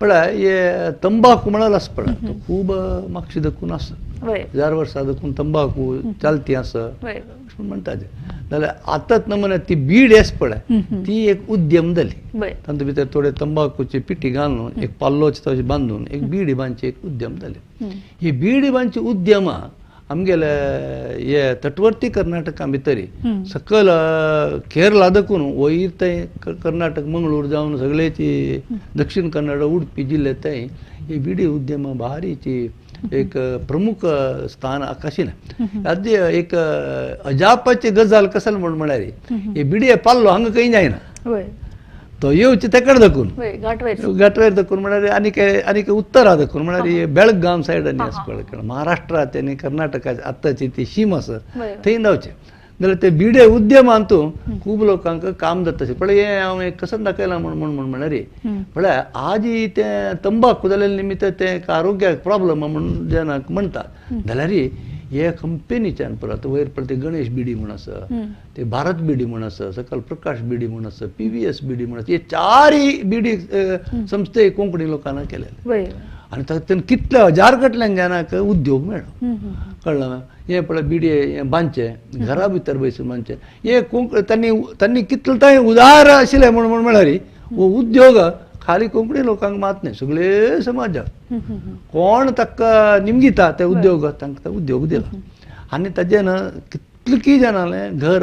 पळय हे तंबाकू म्हळ्यार आसा पळय तो खूब मागशी दखून आसा, 1000 वर्सां दखून तंबाकू चालती आसा अशें म्हणटा. जाल्यार आतांच नमुन्यात ती बीड आसा पळय ती एक उद्यम जाली. तातूंत भितर थोडे तंबाकूची पिठी घालून एक पाल्लोच तशें बांदून एक बीडी बांदची एक उद्यम जाली. ही बीडी बांदची उद्यमां आमगेले हे तटवर्ती कर्नाटका भितर सकयल केरला दखून वयर थंय कर्नाटक मंगळूर जावन सगळेची दक्षिण कन्नड उडपी जिल्ले थंय ही बिडी उद्यमां भारीची एक प्रमुख स्थान आशिल्लें. आतां एक अजापाची गजाल कसली म्हूण म्हळ्यार हे बिडये पाल्लो हांगा खंय जायना तो येवचे तेकड दाखून घाटवयर दाखून म्हळ्यार आनीक आनीक उत्तरा दाखून म्हळ्यार बेळगांव सायड आनी आसा पळय महाराष्ट्राचे आनी कर्नाटकाचे आतांची ती शीम आसा थंय जावचें. जाल्यार ते बिडे उद्यमान तूं खूब लोकांक काम जाता. पळय हें हांव एक कसं दाखयलां म्हूण म्हूण म्हणल्यार पळय आज तें तंबाकू जाल्ले निमित्त तें आरोग्याक प्रॉब्लम म्हणून जनाक म्हणटात जाल्यार हे कंपनीच्यान परत वयर पळय ते गणेश बिडी म्हूण आसा, ते भारत बिडी म्हूण आसा, सकल प्रकाश बिडी म्हूण आसा, PVS बिडी म्हूण आसा, हे चारय बिडी संस्थे कोंकणी लोकांना केलेले आनी तातूंत कितले हजार कडल्यान जनाक उद्योग मेळ्ळो. कळ्ळें? हें पळय बिडी हें बांदचें घरा भितर बसून बांदचें हे कोंक तांणी तांणी कितले थंय उदार आशिल्ले म्हूण म्हूण म्हळ्यार हो उद्योग खाली कोंकणी लोकांक मात न्हय सगळे समाजाक कोण ताका निमगिता ते उद्योग तांकां उद्योग दिला आनी ताजें कितले जाणांलें घर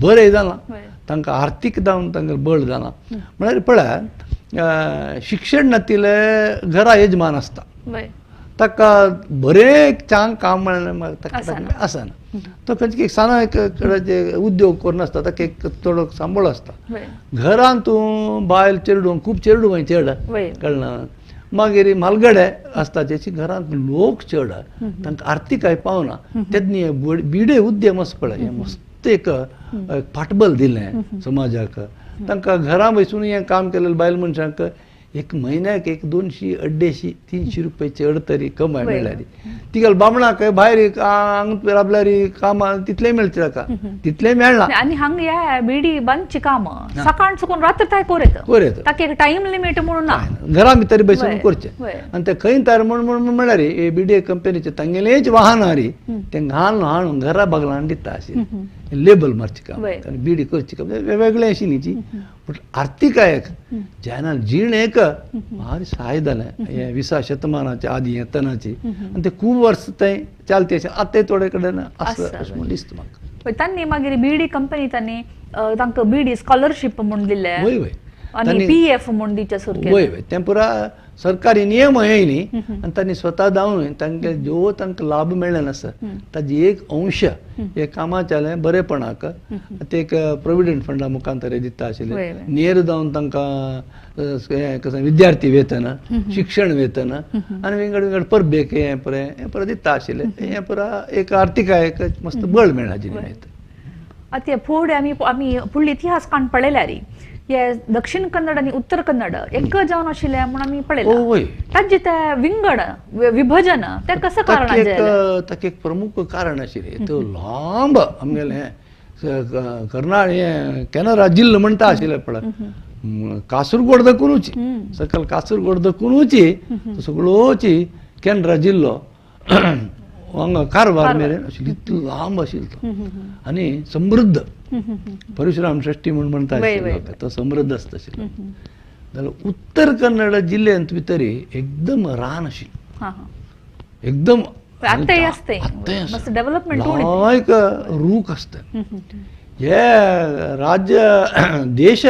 बरें जालां, तांकां आर्थीक जावन तांकां बळ जालां. म्हळ्यार पळय शिक्षण नातिल्ले घरा यजमान आसता ताका बरें चांग काम मेळ्ळें ताका आसना, तो खंयचे एक सान एक उद्योग करून आसता ताका एक थोडो सांबाळ आसता. घरान तूं बायल चेडूं खूब चेडूं चेड कळना मागीर म्हालगडे आसता तेची घरांत लोक चड तांकां आर्थीक काय पावना तेन्ना बिडे उद्यम आसा पळय हें मस्त एक फाटबल दिलें समाजाक. तांकां घरां बसून हें काम केलें बायल मनशांक एक म्हयन्याक एक 200, 250, 300 रुपये चड तरी कमाय मेळ्ळ्यार तिगेले बामणाक भायर हांग राबल्यार कामां तितलें मेळचें ताका तितलें मेळना. आनी हांग ह्या बिडी बांदची काम सकाळ चुकून रात्र ताय कोर येता, ताका एक टायम लिमीट म्हणून ना, घरा भितर बसून करचें. आनी ते खंय तयार म्हूण म्हूण म्हळ्यार हे बिडी कंपनीचे तांगेलेच वाहन हारी तें घालून हाडून घरा बगलान दिता आशिल्लें लेबल मारची काम आनी बिडी करची काम वेगवेगळें आशिल्ली. पूण आर्थिकायक जेन्ना जिणेक भारी सहाय जालें हें 20 शतमानाच्या आदी येतनाची आनी ते खूब वर्स थंय चालते आतां थोडे कडेन आसा अशें म्हूण दिसता म्हाका. तांणी मागीर बिडी कंपनी तांणी तांकां बिडी स्कॉलरशीप म्हूण दिल्लें. वय वय आनी PF म्हूण दिवचें सुरू केलें. वय वय तें पुरा सरकारी नियम हें न्ही आनी तांणी स्वता जावन तांकां ज्यो तांकां लाभ मेळ्ळे नासता ताजी एक अंश हे कामाच्यालें बरेपणाक ते एक प्रोविडंट फंडा मुखांतर दिता आशिल्ले. नेर जावन तांकां हें कसं विद्यार्थी वेतन, शिक्षण वेतन आनी विंगड विंगड परबेक हें पळय हें पुरा दिता आशिल्लें. हें पुरा एक आर्थिकायेक मस्त बळ मेळ्ळा जिणेंत. आतां फुडें आमी आमी फुडली इतिहास काण पळयल्यार हे दक्षिण कन्नड आनी उत्तर कन्नड एक जावन आशिल्लें म्हूण आमी पळयलां. ताजें तें विंगड विभजन तें कसं कारण? ताका एक प्रमुख कारण आशिल्लें तो लांब आमगेलें कर्नाटक हें केनरा जिल्लो म्हणटा आशिल्लें पळय कासरगोड दकुनूच सकल कासरगोड दकुनूच सगळोची केनरा जिल्लो हांगा कारवार मेरेन आशिल्लो इतलो लांब आशिल्लो तो आनी समृद्ध परशुराम षष्ठी म्हूण म्हणटा आशिल्लो तो समृद्ध आसता आशिल्लो. जाल्यार उत्तर कन्नड जिल्ल्यांत भितर एकदम रान आशिल्लें एकदम लायक रूख आसता. हे राज्य देश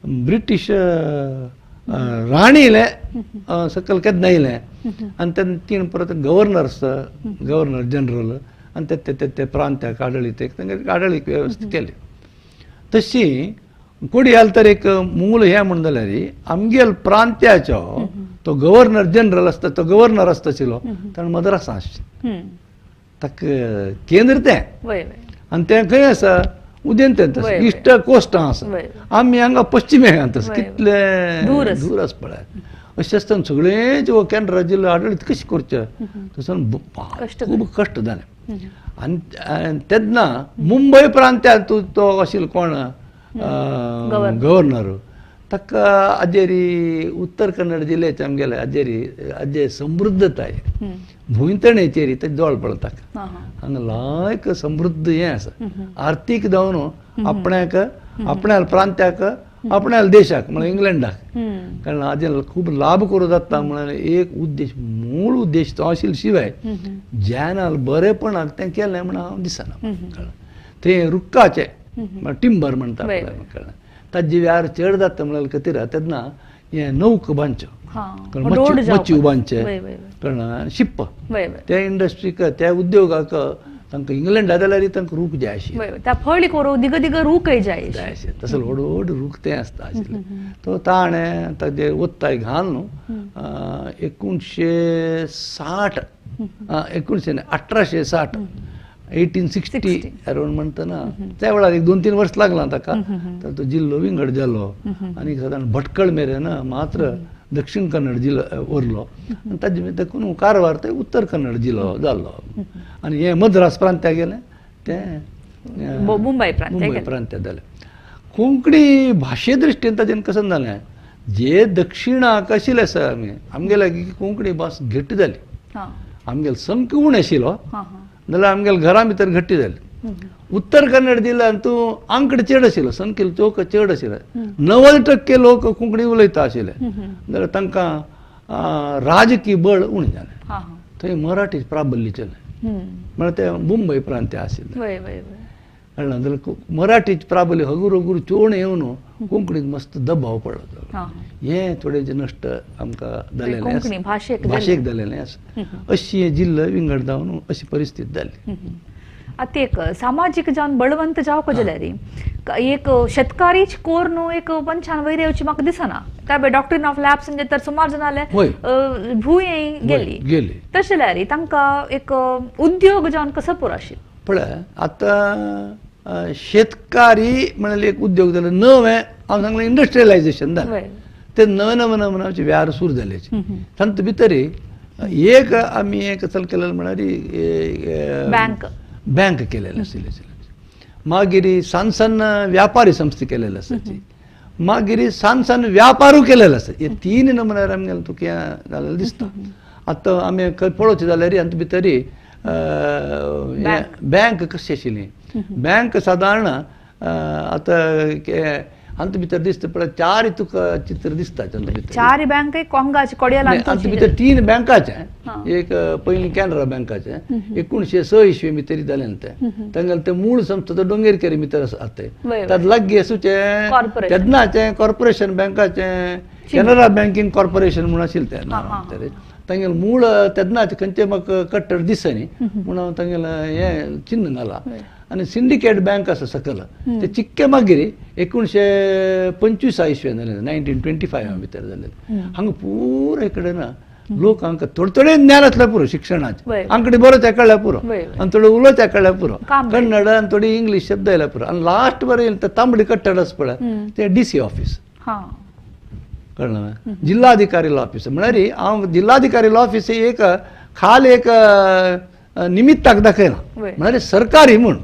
ब्रिटीश राणीले सकल केन्ना येयलें आनी तेन्ना तीन परत गव्हर्नर्स गव्हर्नर जनरल आनी ते ते प्रांत्याक आडळीत तांकां आडळीक वेवस्था केली. तशी कोडियाल तर एक मूळ हें म्हण जाल्यार आमगेल प्रांत्याचो तो गव्हर्नर जनरल आसता तो गव्हर्नर आसता आशिल्लो ताणें मद्रासां आसचें ताका केंद्र तें आनी तें खंय आसा उदेंत आसा इश्ट कोस्टां आसा आमी हांगा पश्चिमेक आसा कितले दूर आसा पळय. अशें आसतना सगळें केनरा जिल्लो आडळीत कशें करचें तसो खूब कश्ट जाले. आनी तेन्ना मुंबय प्रांत्यांत तो आशिल्लो कोण गव्हर्नर ताका आजेरी उत्तर कन्नड जिल्ल्याचे आमगेले आजेरी आजे समृद्धताय भुंयतणेचेर ते दोळ पडटा ताका हांगा लायक समृद्ध हें आसा आर्थीक जावन आपणाक आपण्या प्रांत्याक आपण्या देशाक म्हळ्यार इंग्लंडाक कारण आजे खूब लाभ करूं जाता म्हळ्यार एक उद्देश मूळ उद्देश तो आशिल्लो शिवाय जेन्ना बरेपणाक तें केलें म्हण हांव दिसना. कळ्ळें तें रुखाचें टिंबर म्हणटा कळ्ळें ताजे व्यार चड जाता म्हळ्यार खातीर तेन्ना हें नौक बांदच्यो मच्छी बांदचे कळ्ळें शिप्प त्या इंडस्ट्रीक त्या उद्योगाक तांकां इंग्लंडा जाल्यार तांकां रूख जाय आशिल्ले त्या फळी करूं दिग दिग रूखय जाय जाय आशिल्ले तसो व्हड व्हड रूख ते आसता आशिल्ले. तो ताणें ताजे ओत्ताय घाल न्हू 1960 1860 1860 अरावंड म्हणटना त्या वेळार एक 2-3 वर्स लागला ताका. तर तो जिल्लो विंगड जालो आनी सादारण भटकळ मेरेन मात्र दक्षिण कन्नड जिल्लो उरलो आनी ताजे देखून कारवार ते उत्तर कन्नड जिल्लो जालो आनी हे मद्रास प्रांत्याक गेलें तें मुंबय प्रांत्याक जालें. कोंकणी भाशे दृश्टीन ताजेन कसं जालें जे दक्षिणाक आशिल्ले आसा आमी आमगे लागीं कोंकणी भास घट्ट जाली. आमगेले सामकें उणें आशिल्लो जाल्यार आमगेले घरां भितर घट्टी जाली. उत्तर कन्नड जिल्ल्यांत तूं आंकड चड आशिल्लो, संख्येन चोक चड आशिल्ले, 90% लोक कोंकणी उलयता आशिल्ले जाल्यार तांकां राजकीय बळ उणें जालें. थंय मराठी प्राबल्य चलें म्हळ्यार ते मुंबय प्रांत्य आशिल्लें कळ्ळें. जाल्यार मराठी प्राबल्य हगूर हगूर चोण येवन कोंकणीक मस्त दबाव पडलो. हें थोडें नश्ट आमकां जालेलें आसा, भाशेक जालेलें आसा. अशी हे जिल्लो विंगड जावन अशी परिस्थिती जाली. आतां एक सामाजीक जावन बळवंत जावंक जाल्यार एक शेतकारीच कोर न्हू एक मनशान वयर येवची म्हाका दिसना. त्या डॉक्ट्रीन ऑफ लॅब्स तर सुमार जाणाले भूंय गेली गेली. तशें जाल्यार तांकां एक उद्योग जावन कसो पुरो आशिल्लो पळय. आतां शेतकारी म्हणल्यार एक उद्योग जालो नवें, हांव सांगलें इंडस्ट्रियलायझेशन जालें, ते नवे नवे नवे नवे व्यार सुरू जाले. तातूंत भितर एक आमी एक चल केलें म्हळ्यार बँक बँक केलेलें आशिल्लें, मागीर सान सान व्यापारी संस्था केलेले आसाची, मागीर सान सान व्यापारूय केलेले आसा. हे तीन नमुन्यार आमगेलें तुका हें जालेलें दिसता. आतां आमी पळोवचें जाल्यार हातूंत भितर बँक कशी आशिल्ली, बँक सादारण आतां हातूंत भितर दिसता पळय चार तुका चित्र दिसता. चार बँक हातूंत भितर 3 बँकाचें, एक पयलीं कॅनरा बँकाचें 1906 इसवी भितर जालें तें, तांगेलें तें मूळ संस्था तो डोंगेरकेरी भितर आसा तें, ताजे लागीं आसूचें तेन्नाचें कॉर्पोरेशन बँकाचें कॅनरा बँकिंग कॉर्पोरेशन म्हूण आशिल्लें तें नांव भितर. तांगेलें मूळ तेन्नाचें खंयचें म्हाका कट्टर दिसनी म्हूण हांव तांगेलें हें चिन्न घालां. आनी सिंडिकेट बँक आसा सकयल ते चिक्के मागीर 1925 इसवेन जालें, 1925 भितर जालें. हांगा पुराय कडेन लोक हांकां थोडे थोडे ज्ञान आसल्यार पुरो शिक्षणाचें, आंकडे बरोवचें कळ्ळ्यार पुरो आनी थोडे उलोवचें कळ्ळ्यार पुरो, कन्नड आनी थोडी इंग्लीश शब्द आयल्यार पुरो. आनी लास्ट बरें येयलें तें तांबडी कट्टड आसा पळय तें DC office कळ्ळें, जिल्हाधिकारी ऑफिस. म्हळ्यार हांव जिल्हाधिकारी ऑफिस एक खाल एक निमित्ताक दाखयना, म्हळ्यार सरकारी म्हूण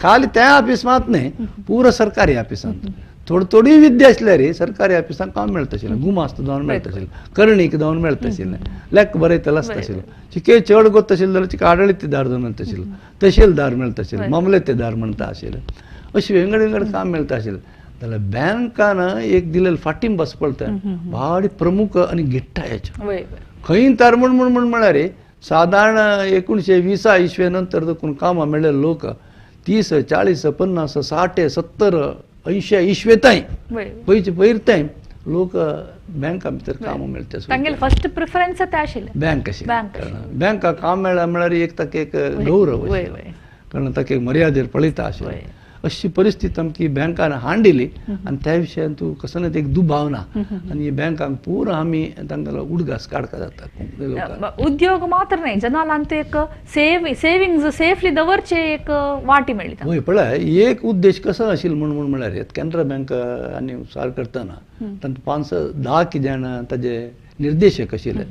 खाली तें ऑफिस मात न्हय, पुरो सरकारी ऑफिसांत थोडी थोडी विद्या आसल्यार सरकारी ऑफिसांत काम मेळटा आशिल्लें, गुमास्त जावन मेळटा आशिल्लें, करणीक जावन मेळटा आशिल्लें, लेख बरयतलो आसता आशिल्लो, चिके चड गोत आशिल्लें जाल्यार चिके आडळीतदार जावन मेळटा आशिल्लो, तहसीलदार मेळटा आशिल्लें, मामलेतेदार म्हणटा आशिल्लें, अशें विंगड विंगड काम मेळटा आशिल्लें. जाल्यार बँकान एक दिलेलो फाटीं बस पळता भारी प्रमुख आनी घिट्टायेचें खंय तर म्हूण म्हूण म्हूण म्हळ्यार सादारण 1920 इसवे नंतर देखून कामां मेळ्ळे लोक 30, 40, 50, 60, 70, 80 इसवेताय पयचे पयर लोक बँका भितर कामां मेळटा. तांगेलें फर्स्ट प्रिफरन्स तें आशिल्लें बँक आशिल्लें. बँका काम मेळ्ळें म्हळ्यार एक ताका एक गौरव, कारण ताका एक मर्यादेर पळयता आशिल्लें. अशी परिस्थिती आमची बँकान हांडिली आनी त्या विशयान तूं कसो ना एक दुबाव ना आनी बँकांक पुरो आमी तांकां उडगास काडका जाता. उद्योग मात्र न्हय, जनालांत एक सेविंग्स सेफली दवरचे एक वाटी मेळ्ळी. हय पळय एक उद्देश कसो आशिल्लो म्हूण म्हूण म्हळ्यार कॅनरा बँक आनी सार करतना तांकां 5-10 कितें जाणां ताजे निर्देशक आशिल्ले,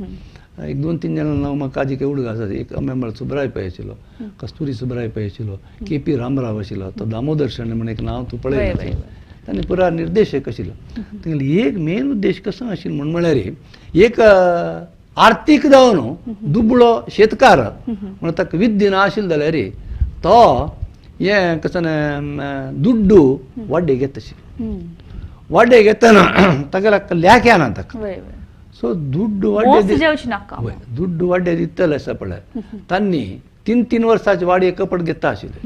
एक 2-3 जाणां नांव म्हाका आजी काय उडगास आसा. एक मेंबर सुब्राय पै आशिल्लो, कस्तुरी सुब्राय पै आशिल्लो, KP Ramrao आशिल्लो, तो दामोदर शणै म्हण एक नांव तूं पळयलें, तांणी पुरा निर्देशक आशिल्लो. तांगेलो एक मेन उद्देश कसो आशिल्लो म्हूण म्हळ्यार एक आर्थीक जावन दुबळो शेतकार म्हण ताका विद्या ना आशिल्लो जाल्यार तो हें कसो दुड्डू वाड्डे घेता आशिल्लो, वाड्डे घेतना ताका लेख येना ताका, सो दुड्डू वाड्डे दुड्डू वाड्डे दितले आसा पळय तांणी 3-3 वर्साचे वाडये कपड घेता आशिल्ले.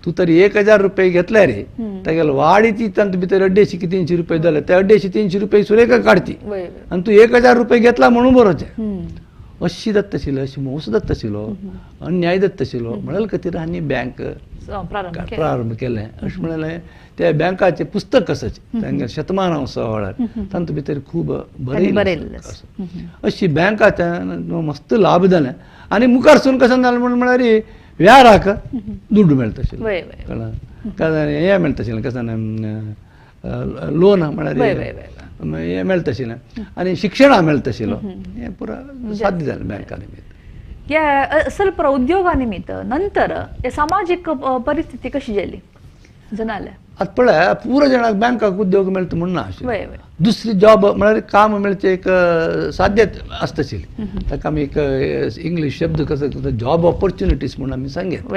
तूं तरी 1000 रुपये घेतले रे तागेले वाडी ती तांचे भितर 250 की 300 रुपये जाले, ते 250-300 रुपये सुरेखा काडती आनी तूं 1000 रुपये घेतला म्हणून बरोचें. अशी जाता आशिल्लो, अशी मोस जाता आशिल्लो, अन्याय जाता आशिल्लो. म्हणल्यार खातीर आनी बँक प्रारंभ केलें अशें म्हणलें. ते बँकाचें पुस्तक आसाचें तांगेलें शतमानां वेळार तातूंत भितर खूब बरयल्लें आसा. अशी बँकाच्यान मस्त लाभ जालें आनी मुखार सून कशें जालें म्हण म्हळ्यार व्याराक दुड्डू मेळटा आशिल्लो, कळ्ळें, हें मेळटा आशिल्लें कशें लोन म्हळ्यार हें मेळटा आशिल्लें आनी शिक्षणां मेळटा आशिल्लो. हें पुरा साध्य जालें बँका निमित्त. ह्या असल पुरा उद्योगा निमित्त नंतर हे सामाजीक परिस्थिती कशी जाली जनाल्या? आतां पळय पुरो जाणांक बँकाक उद्योग मेळटा म्हूण ना आशिल्लें, दुसरी जॉब म्हळ्यार काम मेळचें एक साध्य आसता आशिल्लें. ताका आमी एक इंग्लीश शब्द कसो जॉब ऑपॉर्च्युनिटीज म्हूण आमी सांगेत,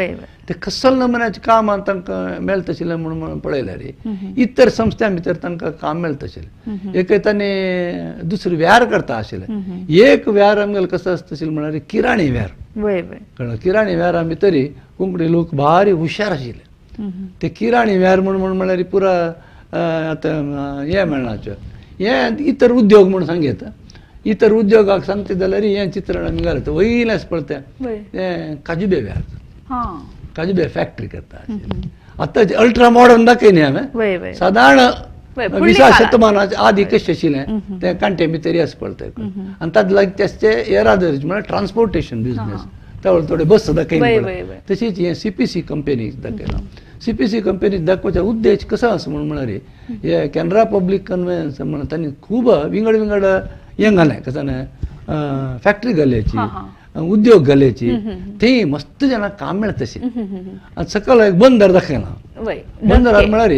ते कसल नमुन्याचें काम तांकां मेळटा आशिल्लें म्हूण पळयल्यार इतर संस्थां भितर तांकां काम मेळटा आशिल्लें. एक तांणी दुसरी व्यार करता आशिल्लें. एक व्यार आमगेलो कसो आसता आशिल्लो म्हळ्यार किराणी व्यार, कळ्ळें, किराणी व्यारा भितर कोंकणी लोक भारी हुशार आशिल्ले. ते किराणी व्यार म्हूण म्हण म्हळ्यार पुरा आतां हें मेळना हें इतर उद्योग म्हूण सांगेत, इतर उद्योगाक सांगता जाल्यार हें चित्रण आमी घालता वयलें आसा पळय तें काजुबे व्यार, काजुबे फॅक्टरी करता. आतां अल्ट्रा मॉडर्न दाखय न्ही हांवें, सादारण 20 शतमानाच्या आदी कशें आशिल्लें तें कांटे भितर आसा पळय तें. आनी ताका लागीं तेचे येरादारी म्हळ्यार ट्रान्सपोर्टेशन बिजनेस त्यावेळेर थोडे बस दाखयली, तशीच हें CPC company दाखयलां. CPC company दाखोवचो उद्देश कसो आसा म्हूण म्हळ्यार हे कॅनरा पब्लीक कन्वेयन्स म्हणून तांणी खूब विंगड विंगड हें घालें, कशें फॅक्टरी घाल्याची, उद्योग घाल्याची, थंय मस्त जाणांक काम मेळटा तशें. आनी सकयल एक बंदर दाखयलां, बंदराक म्हळ्यार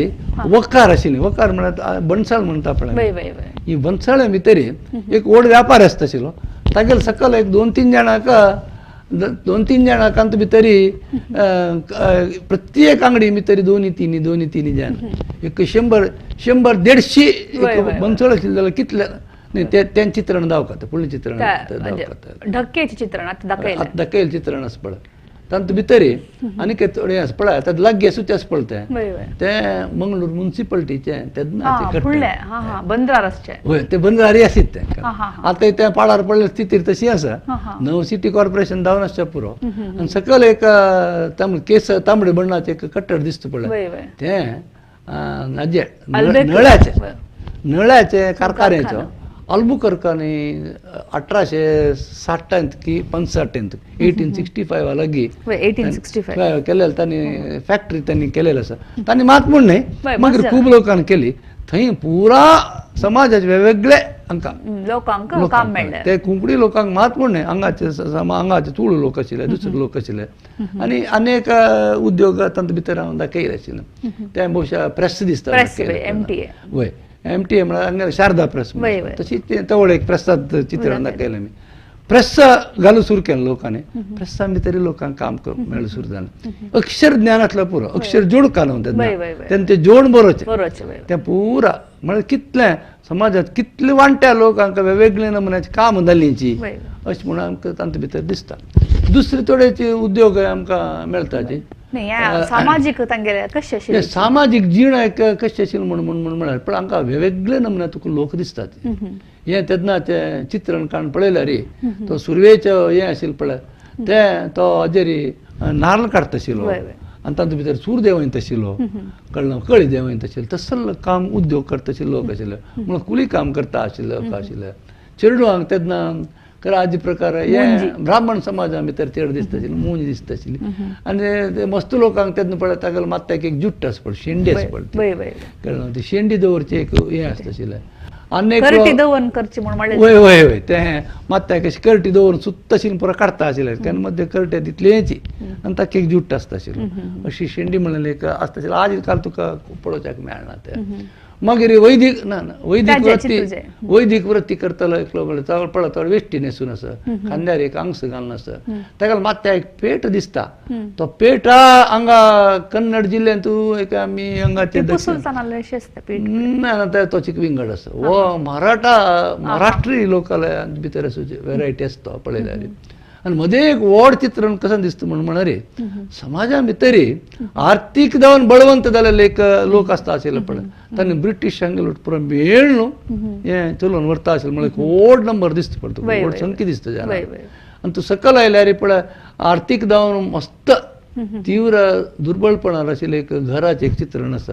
वकार आशिल्ली, वकार म्हळ्यार बणसाळ म्हणटा पळय, ही बणसाळे भितर एक व्हड व्यापार आसता आशिल्लो. तागेले सकयल एक 2-3 जाणांक 2-3 जाणांक भितर प्रत्येक आंगडी भितर 2-3 जाण एक 100-150 बंसळ आशिल्ले जाल्यार कितले न्ही तें चित्रण दाखयता, फुडलें चित्रण दाखयता, धक्केचें चित्रण आतां दाखयलें, आतां दाखयलें चित्रण आसा पळय तातूंत भितर आनी थोडें आसा पळय आतां लागीं सुद्दां आसा पळय तें तें मंगळूर मुन्सिपालिटीचें तेन्ना बंदरार आसचें, हय तें बंदरारय आशिल्लें तें. आतां तें पाडार पडलें स्थितीर तशी आसा, नव सिटी कॉर्पोरेशन जावन आसचें पुरो. आनी सकयल एक तांबडे केस तांबडे बण्णाचें एक कट्टर दिसता पळय तें हाजें नळ्याचें, नळ्याचें कारखान्याचो अल्बुकर्कांनी 1860 की 65 1865 लागीं केलेलें तांणी फॅक्टरी तांणी केलेलें आसा. तांणी मात म्हूण न्हय मागीर खूब लोकांनी केली, थंय पुरा समाजाचे वेगवेगळे हांकां लोकांक काम मेळ्ळें. ते कोंकणी लोकांक मात म्हूण न्हय, हांगाचे हांगाचे तुळू लोक आशिल्ले, दुसरे लोक आशिल्ले आनी अनेक उद्योग तातूंत भितर हांव दाखयले आशिल्ले. तें बहुशा प्रेस दिसता, वय MTA म्हळ्यार हांगा शारदा प्रेस, तशीच तें तवळ एक प्रेसांत चित्रण दाखयलें आमी. प्रेस घालूं सुरू केलें लोकांनी, प्रेसा भितर लोकांक काम मेळूं सुरू जालें. अक्षर ज्ञानांतलो पुरो अक्षर जोडका न्हू तेन्ना, तेन्ना तें जोड बरोवचें तें पुरा म्हळ्यार कितलें समाजांत कितले वांट्या लोकांक वेगवेगळे नमुन्याचें काम जालींची अशें म्हणून आमकां तातूंत भितर दिसता. दुसरे थोडेचे उद्योग आमकां मेळटा. सामाजीक तांगेले कशें आशिल्लें, सामाजीक जीण एक कशें आशिल्लें म्हूण म्हूण म्हळ्यार पण आमकां वेगवेगळे नमुने तुका लोक दिसतात. हें तेन्ना तें चित्रण काडून पळयल्यार तो सुरवेचो हें आशिल्लें पळय तें तो अजेरी नाल्ल काडटा आशिल्लो आनी तातूंत भितर सूर देंवयत आशिल्लो, कळ्ळें, कळी देंवयत आशिल्लो, तसलो काम उद्योग करता आशिल्लो लोक आशिल्ले, म्हणून कुली काम करता आशिल्ले लोक आशिल्ले. चेडवांक तेन्ना आदी प्रकार हे ब्राह्मण समाजा भितर चेड दिसता आशिल्ली, मूंज दिसता आशिल्ली. आनी ते मस्त लोकांक तेन्ना पळय तागेलो मात्याक एक जुट्ट आसा पळय, शेंडी आसा पळय, कळ्ळें, ती शेंडी दवरची एक हें आसता आशिल्लें. आनी वय वय वय तें मात्याक अशें करटी दवरून सुत्त आशिल्लें पुरो काडटा आशिल्लें, केन्ना मद्दे करटे तितलेंची आनी ताका एक जुट्ट आसता आशिल्लो. अशी शेंडी म्हणलें एक आसता आशिल्लें. आज काल तुका पळोवच्याक मेळना तें. मागीर वैदीक ना ना वैदीक वृत्ती, वैदीक वृत्ती करतलो एकलो म्हणल्यार पळय तो वेश्टी न्हेसून आसा, खांद्यार एक आंगस घालून आसा, ताका मात्या एक पेट दिसता, तो पेटा हांगा कन्नड जिल्ल्यांत एक आमी हांगाचे ना ना तो विंगड आसा. हो मराठा महाराष्ट्रीय लोकांल्या भितर वेरायटी आसता पळयल्यार. आनी मदें एक व्हड चित्रण कशें दिसता म्हूण म्हळ्यार समाजा भितर आर्थीक जावन बळवंत जाल्ले एक लोक आसता आशिल्ले पळय, तांणी ब्रिटीशांगेलो पुरो मेळ न्हू हें चलोवन व्हरता आशिल्लें म्हळ्यार एक व्हड नंबर दिसता पळय, तुका व्हड संख्या दिसता जाल्यार. आनी तूं सकयल आयल्यार पळय आर्थीक जावन मस्त तीव्र दुर्बळपणार आशिल्लें एक घराचें एक चित्रण आसा.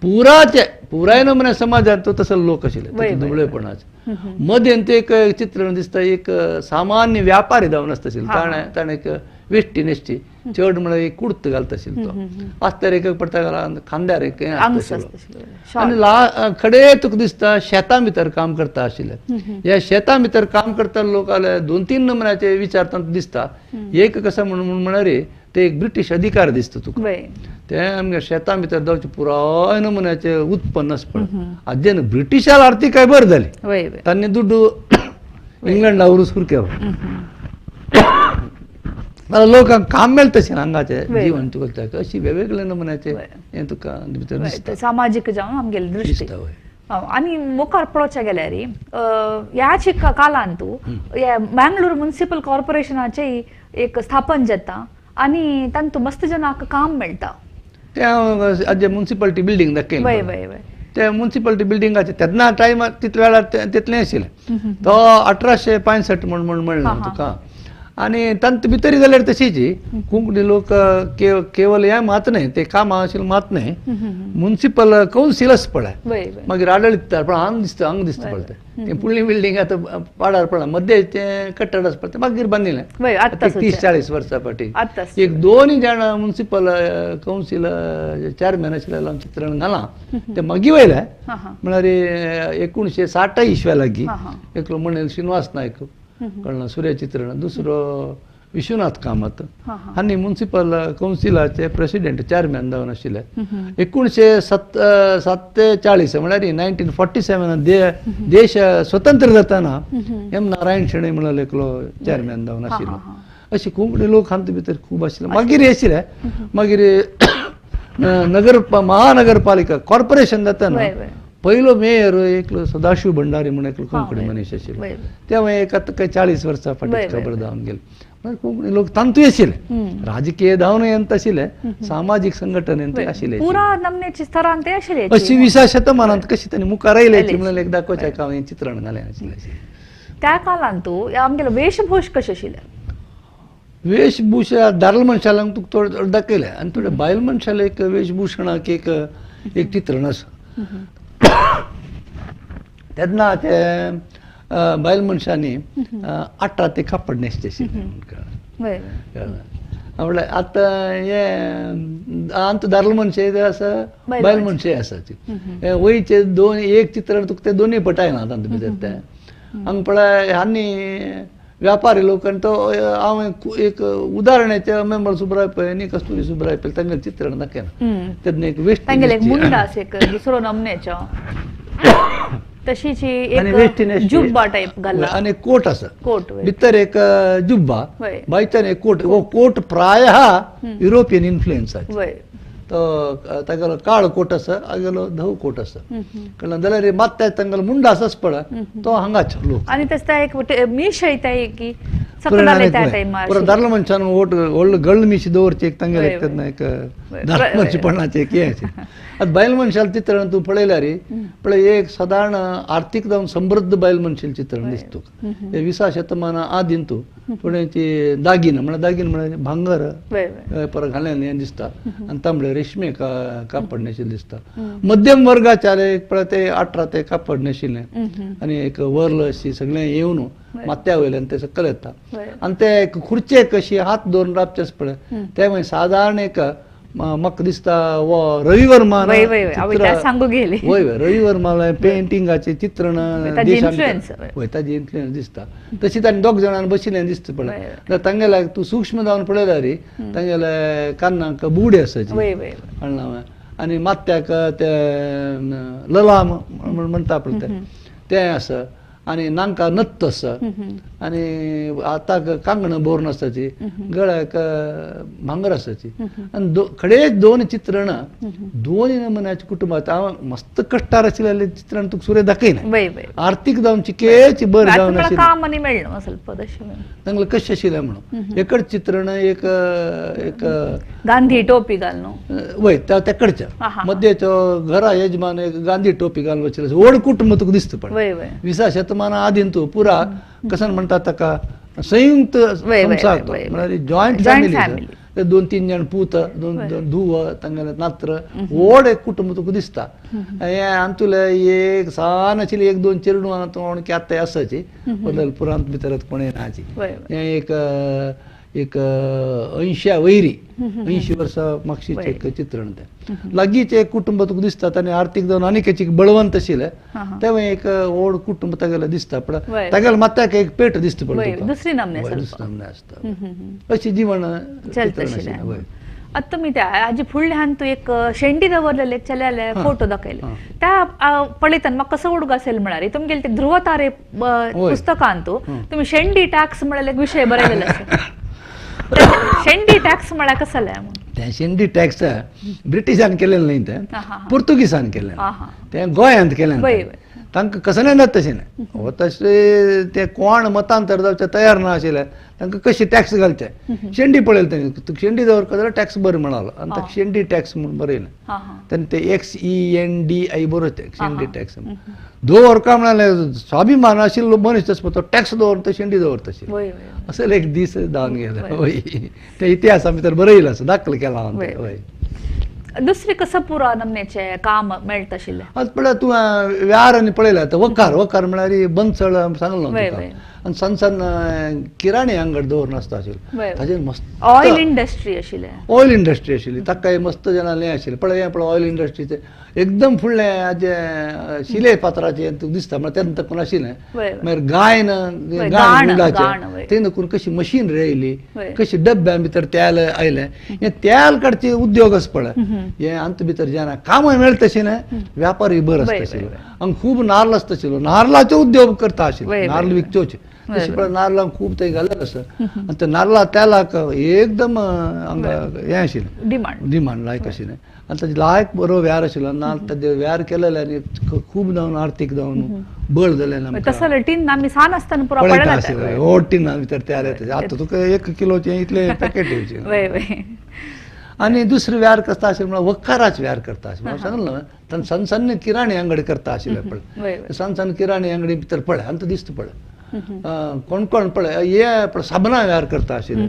पुराचे पुराय नमुन्या समाजांत तो तसो लोक आशिल्ले दुबळेपणाचे. मदेन ते एक चित्रण दिसता एक सामान्य व्यापारी जावन आसता आशिल्लो, ताणें ताणें एक वेश्टी नेश्टी चड म्हळ्यार एक कुर्त घालता आशिल्लो तो आसत्यार एक पडटा खांद्यार एक आनी ला खडे तुका दिसता शेतां भितर काम करता आशिल्ले. ह्या शेतां भितर काम करता लोक दोन तीन नमुन्याचे विचार तांकां दिसता. एक कसो म्हणून म्हळ्यार ते एक ब्रिटीश अधिकार दिसता तुका, ते आमगे शेतां भितर जावचे पुराय नमुन्याचे उत्पन्न आसा पळय. आतां जेन्ना ब्रिटिशाल आर्थिकाय बरी जाली तांणी दुड्डू इंग्लंडा व्हरूं सुरू केलो, लोकांक काम मेळटा तशें हांगाचें जीवन तुका अशी वेगवेगळे नमुन्याचे हें तुका भितर दिसता सामाजीक जावन आमगेली दृश्टी. आनी मुखार पळोवच्या गेल्यार ह्याच कालांतू मँगलोर म्युनिसिपल कॉर्पोरेशनाचें एक स्थापन जाता आनी तांतू मस्त जनाक काम मेळटा. तें आतां म्युनिसिपालिटी बिल्डींग दाखयलें ते म्युनिसिपालिटी बिल्डिंगाचे तेन्ना टायमार तितल्या वेळार तितलें आशिल्लें. तो 1865 म्हण म्हण म्हणलें तुका. आनी तांत भितरी जाल्यार तशीच कोंकणी लोक केवल हें मात न्हय ते कामां आशिल्लें मात न्हय म्युनिसिपल कौन्सिल आसा पळय मागीर आडळीत पण हांग दिसता हांग दिसता पळय तें फुडली बिल्डींग आतां पाडार पडला मदें तें कट्टड आसा पळय तें मागीर बांदिल्लें 30-40 वर्सां फाटीं. एक दोनूय जाणां म्युनिसिपल कौन्सिल चॅरमॅन आशिल्लें चित्रण घालां तें मागीर वयलें म्हळ्यार 1960 इस्व्या लागीं एकलो म्हणेल श्रीनिवास नायक कळना सूर्यचित्रण, दुसरो विश्वनाथ कामत आनी म्युनिसिपल कौन्सिलाचे प्रेसिडेंट चॅरमॅन जावन आशिल्ले. 1947 म्हळ्यार 1947 देश स्वतंत्र जाताना एम नारायण शेणै म्हणलेलो एकलो चॅरमॅन जावन आशिल्लो. अशे कोंकणी लोक हांचे भितर खूब आशिल्ले. मागीर आशिल्ले मागीर नगर महानगरपालिका कॉर्पोरेशन जाताना पयलो मेयर एकलो सदाशिव भंडारी म्हणून एकलो कोंकणी मनीस आशिल्लो. तें एक आतां काय 40 वर्सां फाटीं खबर जावन गेली. कोंकणी लोक तांतूय आशिल्ले, राजकीय धांवूय येत आशिल्ले, सामाजीक संघटनेंत आशिल्ले, अशी 20व्या शतमानांत कशी तांणी मुखार आयले म्हणून एक दाखोवचें काम हें चित्रण घालें आशिल्लें. त्या काळांत आमगेलो वेशभूष कशें आशिल्लें? वेशभूषा दादलो मनशांक तुका थोडें थोडें दाखयलें आनी थोडे बायल मनशाले एक वेशभूषणाक एक एक चित्रण आसा. तेन्ना ते बायल मनशांनी 18 ते कापड न्हेसचें आशिल्लें. म्हळ्यार आतां हें आमचो दादलो मनशे आसा बायल मनशे आसा वयचे दोन एक चित्रण तुका तें दोनूय पटायना तातूंत भितर तें हांगा पळय आनी व्यापारी लोक आनी तो हांव एक उदाहरणाचें मेंबर सुब्राय पळय आनी कस्तुरी सुब्राय पळय तांगेलें चित्रण दाखयना तेन्ना एक वेस्ट दुसरो नमन्याचो तशीच एक जुब्बा टायप घालला आनी कोट आसा, भितर एक जुब्बा भायच्यान एक कोट. हो कोट प्रायः युरोपियन इन्फ्लुएन्स तो तागेलो काळो कोट आसा हागेलो धवो कोट आसा कळ्ळें जाल्यार मात्या तांगेलो मुंडा आसाच पळय तो हांगाचो लोक. आनी तसो एक मीश येता की परत दादलो मनशान ओट व्हडलो गळ मिशी दवरची एक तांगेले तेन्ना एक दादलो मनशेपणाचें एक हें आशिल्लें. आतां बायल मनशाल चित्रण तूं पळयल्यार पळय एक सादारण आर्थीक जावन समृद्ध बायल मनशालें चित्रण दिसता तुका. हे 20व्या शतमाना आदीं तूं थोड्यांची दागिना म्हळ्यार दागिना म्हळ्यार भांगर परत घालें हें दिसता आनी तांबडे रेशमे कापड न्हेशिल्लें दिसता. मध्यम वर्गाचे पळय ते 18 ते कापड न्हेशिल्लें आनी एक वर्ल अशी सगळें येवन माथ्या वयल्यान ते सकयल येता आनी ते एक खुर्चेक अशी हात दवरून राबचे पळय ते मागीर सादारण एक म्हाका दिसता हो रविवर्मा वय रविवर्मा पेंटिंगाचें चित्रण वय ताजी इन्फ्लुएन्स दिसता. तशी तांणी दोग जाणांनी बशिल्लें दिसता पळय तांगेल्या तूं सूक्ष्म जावन पळयल्यार तांगेल्या कानाक बुगडी आसाची आनी माथ्याक ते ललाम म्हणटा पळय तें आसा आनी नांका नत्त आसा आनी हाताक कांगणां भरून आसाची गळ्याक भांगर आसाची आनी खडेच दोन चित्रणां दोन नमुन्याच्या कुटुंबात हांव मस्त कश्टार आशिल्लें चित्रण तुका सुर्य दाखयना. आर्थीक जावन चिकेच बरें जावन आशिल्लें तांगेलें कशें आशिल्लें म्हणून एकच चित्रण एक एक गांधी टोपी घालून वय त्या कडच्या मध्येचो घरा यजमान एक गांधी टोपी घालून बशिल्लो व्हड कुटुंब तुका दिसता पळय 20व्या शतमाना आदीं तूं पुरा कसन म्हणटा ताका संयुक्त संसार म्हळ्यार जॉयंट फॅमिली. ते दोन तीन जाण पूत, दोन दोन धुव, तांगेले नात्र, व्हड एक कुटुंब तुका दिसता. हें आमतुले एक सान आशिल्ली एक दोन चेडवां की आतां आसाची, बदल पुरांत भितर कोणें नाची. हें एक एक 80 वयरी 80 वर्सां मागशीचें एक चित्रण. तें लागींचें एक कुटुंब तुका दिसता आनी आर्थीक जावन आनीक एक बळवंत आशिल्लें, तें एक व्हड कुटुंब तागेलें दिसता. पण तागेल्या माथ्याक एक पेट दिसता पळय, दुसरी नामने आसता. अशी जीवन चलता. आतां तुमी त्या हाजे फुडल्यान तूं एक शेंडी दवरलेले चल्याले फोटो दाखयले, त्या पळयतना म्हाका कसो उडगो असेल म्हळ्यार तुमगेले ते ध्रुवतारे पुस्तकांत तुमी शेंडी टॅक्स म्हळ्यार एक विशय बरयलेलो आसा. शेंडी टॅक्स म्हळ्यार कसलें? तें शेंडी टॅक्स ब्रिटिशान केलेलें न्हय, तें पुर्तुगीसान केलें, तें गोंयांत केलें. तांकां कसलें ना तशें न्हय, हो तशें ते कोण मतांतर जावचें तयार ना आशिल्लें, तांकां कशें टॅक्स घालचें. शेंडी पळयलें तेणी, तुका शेंडी दवरता जाल्यार टॅक्स बरें म्हणालो आनी ताका शेंडी टॅक्स म्हूण बरयलें. तेन्ना ते XENDI बरोवचें शेंडी टॅक्स दवर काय म्हणाले. स्वाभिमान आशिल्लो मनीस तसो तो टॅक्स दवरता, शेंडी दवरता आशिल्लो. असो एक दीस जावन गेले. हय, ते इतिहासा भितर बरयलें आसा, दाखल केलां. हय. दुसरे कसं पुरा नमनेचे काम मेळटा आशिल्लें? आतां पळय तूं व्यार आनी पळयलें आतां वकार वकार म्हळ्यार बनसळ सांगलो तुका, आनी सण सण किराणी अंगड दवरून आसता आशिल्लें, ताजेर मस्त ऑयल इंडस्ट्री आशिल्लें. ऑयल इंडस्ट्री आशिल्ली, ताका मस्त जाणां आशिल्लें. पळय हें पळय ऑयल इंडस्ट्रीचें एकदम फुडलें हाजें शिले पात्राचें तुका दिसता म्हळ्यार तेन्ना तकून आशिल्लें. मागीर गायन गाण गुंडाचें तेन्ना करून कशी मशीनरी आयली, कशी डब्ब्या भितर तेल आयलें. हें तेल काडचे उद्योग आसा पळय, हें आमचे भितर जेन्ना कामय मेळटा आशिल्लें, व्यापारूय बरो आसता आशिल्लो आनी खूब नार्ल आसता आशिल्लो, नार्लाचो उद्योग करता आशिल्लो, नार्ल विकचोचे. तशें पळय नार्लांक खूब थंय घालेलें आसा आनी त्या नार्ला तेलाक एकदम हांगा हें आशिल्लें, डिमांड डिमांड लायक आशिल्लें आनी ताजे लायक बरो व्यार आशिल्लो. नार्ल ताजे व्यार केलेले आनी खूब जावन आर्थीक जावन बळ जालें. तसो टीन आमी सान आसतना पुरो पळयता आशिल्लें, व्हड टिना भितर तयार येता. आतां तुका 1 किलोचें इतलें पॅकेट येवचें. आनी दुसरें व्यार करता आशिल्लें म्हळ्यार वखाराच व्यार करता आशिल्लें. हांव सांगलें न्हय, तांकां सण सण किराणी अंगडी करता आशिल्लें पळय, सण सण किराणी अंगडी भितर पळय आनी दिसता पळय कोण कोण पळय हे पळय साबणां व्यार करता आशिल्लें.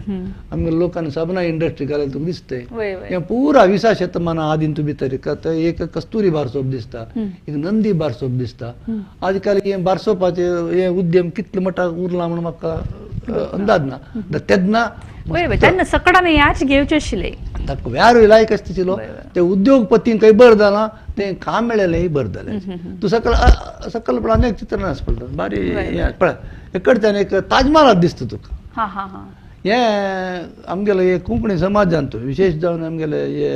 आमगे लोकांनी साबणां इंडस्ट्री घालें तुका दिसतय. हें पुरा 20 शतमाना आदीं तूं भितर एक कस्तुरी बारसोप दिसता, एक नंदी बारसोप दिसता. आज काल हें बारसोपाचें हें उद्यम कितले मठाक उरलां म्हूण म्हाका अंदाज ना. तेन्ना तेन्ना सकडांनी ह्याच घेवचें आशिल्लें, ताका व्यारूय लायक आसता आशिल्लो. ते उद्योगपतींकय बरें जालां, तें काम मेळ्ळेलेंय बरें जालें. तूं सकल सकल पळय अनेक चित्रां आसा पळय बारी हें पळय एकडच्यान एक ताजमहालात दिसता तुका. हें आमगेले हे कोंकणी समाजांत विशेश जावन आमगेले हे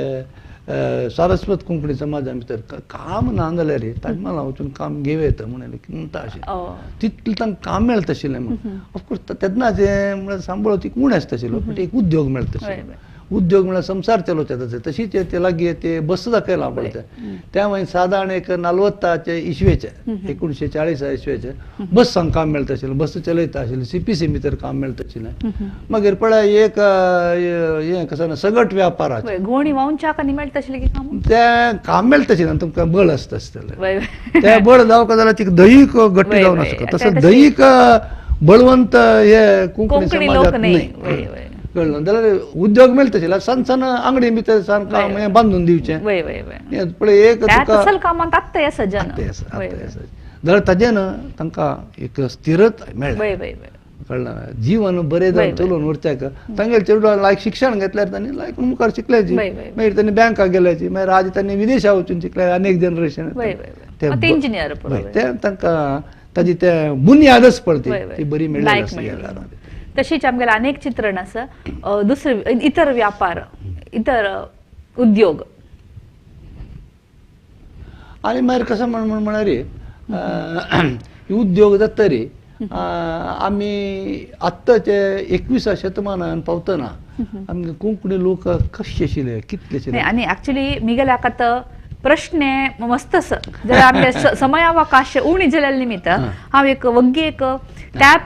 सारस्वत कोंकणी समाजान भितर काम ना जाल्यार ताजमहाला वचून काम घेवं येता म्हणून म्हणटा अशें तितलें तांकां काम मेळटा आशिल्लें. म्हणून ऑफकोर्स तेन्नाचें म्हळ्यार सांबाळ ती उणें आसता आशिल्लो, बट एक उद्योग मेळटा आशिल्लो. उद्योग म्हळ्यार संवसार चलोवचे तशें तशीच ते लागीं ते बस दाखयलां पळय तें त्या मागीर सादारण एक 40 इस्वेचें 1940 इस्वेचें बसांक काम मेळटा आशिल्लें, बस चलयता आशिल्लें, CPC भितर काम मेळटा आशिल्लें. मागीर पळय एक हें कसं ना सगट व्यापाराचें गोणी वावच्याक आनी मेळटा आशिल्लें की काम तें काम मेळटा आशिल्लें. तुमकां बळ आसता आसतलें, तें बळ जावंक जाल्यार तिका दहीक गट्टी जावन आसता, तसो दहीक बळवंत हे कोंकणी समाजांत न्हय कळ्ळें जाल्यार उद्योग मेळटा आशिल्लो. सण सण आंगडी भितर सान काम हें बांदून दिवचें पळय एक तुका कामांत आत्तां आसा जाल्यार ताजें न्हय तांकां एक स्थिरत मेळ्ळें, कळ्ळें जीवन बरें जावन चलोवन व्हरच्याक. तांगेले चेडवां लायक शिक्षण घेतल्यार तांणी लायक मुखार शिकल्याची, मागीर तांणी बँकाक गेल्याची, मागीर आज तांणी विदेशा वचून शिकले अनेक जनरेशन ते तांकां ताजी ते बुन्यादच पडली ती बरी मेळ्ळी आसा. तशीच आमगेले अनेक चित्रण आसा दुसरे इतर व्यापार इतर उद्योग. आनी मागीर कसं म्हण म्हळ्यार उद्योग जातरी आमी आत्ताचे 21व्या शतमानान पावतना आमगे कोंकणी लोक कशे आशिल्ले कितले आशिल्ले. आनी एक्चुअली मिगेल्या आतां प्रश्न मस्त आसा जाल्यार आमगे समयावकाश उणी जाल्ल्या निमित्त हांव एक वग्गी एक त्या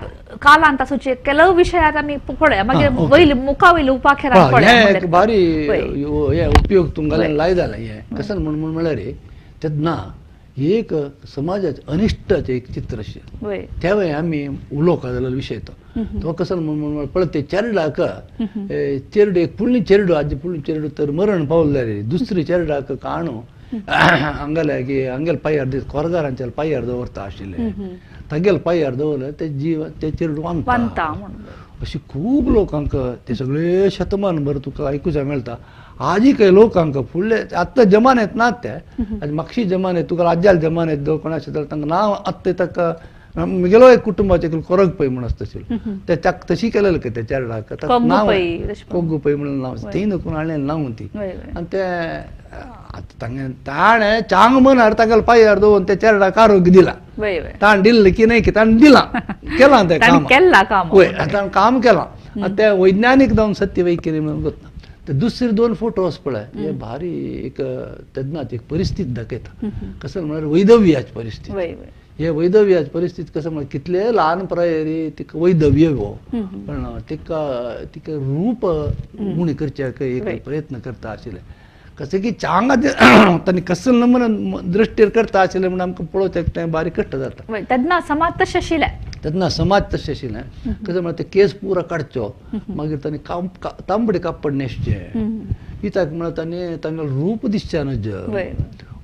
कालांत आसूचे ಕೆಲವು विशयात आमी पळया मागीर वयले मुखा वयले उपाखेरात पळया. एक भारी हे उपयोग तुमकां लाय जाला. हें कसं म्हण म्हळ्यार तेन्ना एक समाजाचे अनिश्टाचें एक चित्र आशिल्लें. तेवूय आमी उलोवंक जाल्यार विशय तो तो कसो म्हण पळय ते चेरडाक चेरडू एक पुण्य चेरडू आजी पुण्य चेरडू तर मरण पावले दुसरी चेरडाक काणू हांगेले की हांगेले पांयार दीस कोरगारांच्या पांयार दवरता आशिल्ले तागेले पांयार दवरले ते जीव ते चेरडू वांदता. अशी खूब लोकांक ते सगळे शतमानभर तुका आयकुचें मेळटा. आजी काही लोकांक फुडले आत्तां जमान्यात नात ते आनी मागशी जमान्यात तुका आज्याल जमान्यात कोण आशिल्ले जाल्यार तांकां नांव आत्तां ताका म्हगेलो एक कुटुंबाचे कोरग पै म्हूण आसता आशिल्लो ते तशी केलेले ते चेरडाक नांव कोग्गू पै म्हणून नांव ती नको हाडलें नांव ती आनी ते आतां तांगे ताणें चांग मनार तागेले पांयार दवरून ते चेरडाक आरोग्य दिलां. ताणें दिल्लें की न्हय की ताणें दिलां केलां तें काम वय ताणें काम केलां. आतां तें वैज्ञानीक जावन सत्य वय कितें म्हणून गोतना. ते दुसरे दोन फोटो आसा पळय हे भारी एक तेन्नाच एक परिस्थिती दाखयता. कसं म्हळ्यार वैधव्याची परिस्थिती. हे वैधव्याची परिस्थिती कसं म्हळ्यार कितले ल्हान प्रायेर तिका वैधव्य हो पण तिका तिका रूप उणें करच्याक एक प्रयत्न करता आशिल्ले. कशें की चांगा तांणी कसं नमून दृश्टीर करता आशिल्लें म्हूण आमकां पळोवपाक तें बारीक कश्ट जाता. तेन्ना समाज तशें आशिल्लें. तेन्ना समाज तशें आशिल्लें. कशें म्हळ्यार ते केस पुरा काडचो मागीर तांणी तांबडे कापड न्हेसचें कित्याक म्हळ्यार तांणी तांगेलें रूप दिसचें न्हय.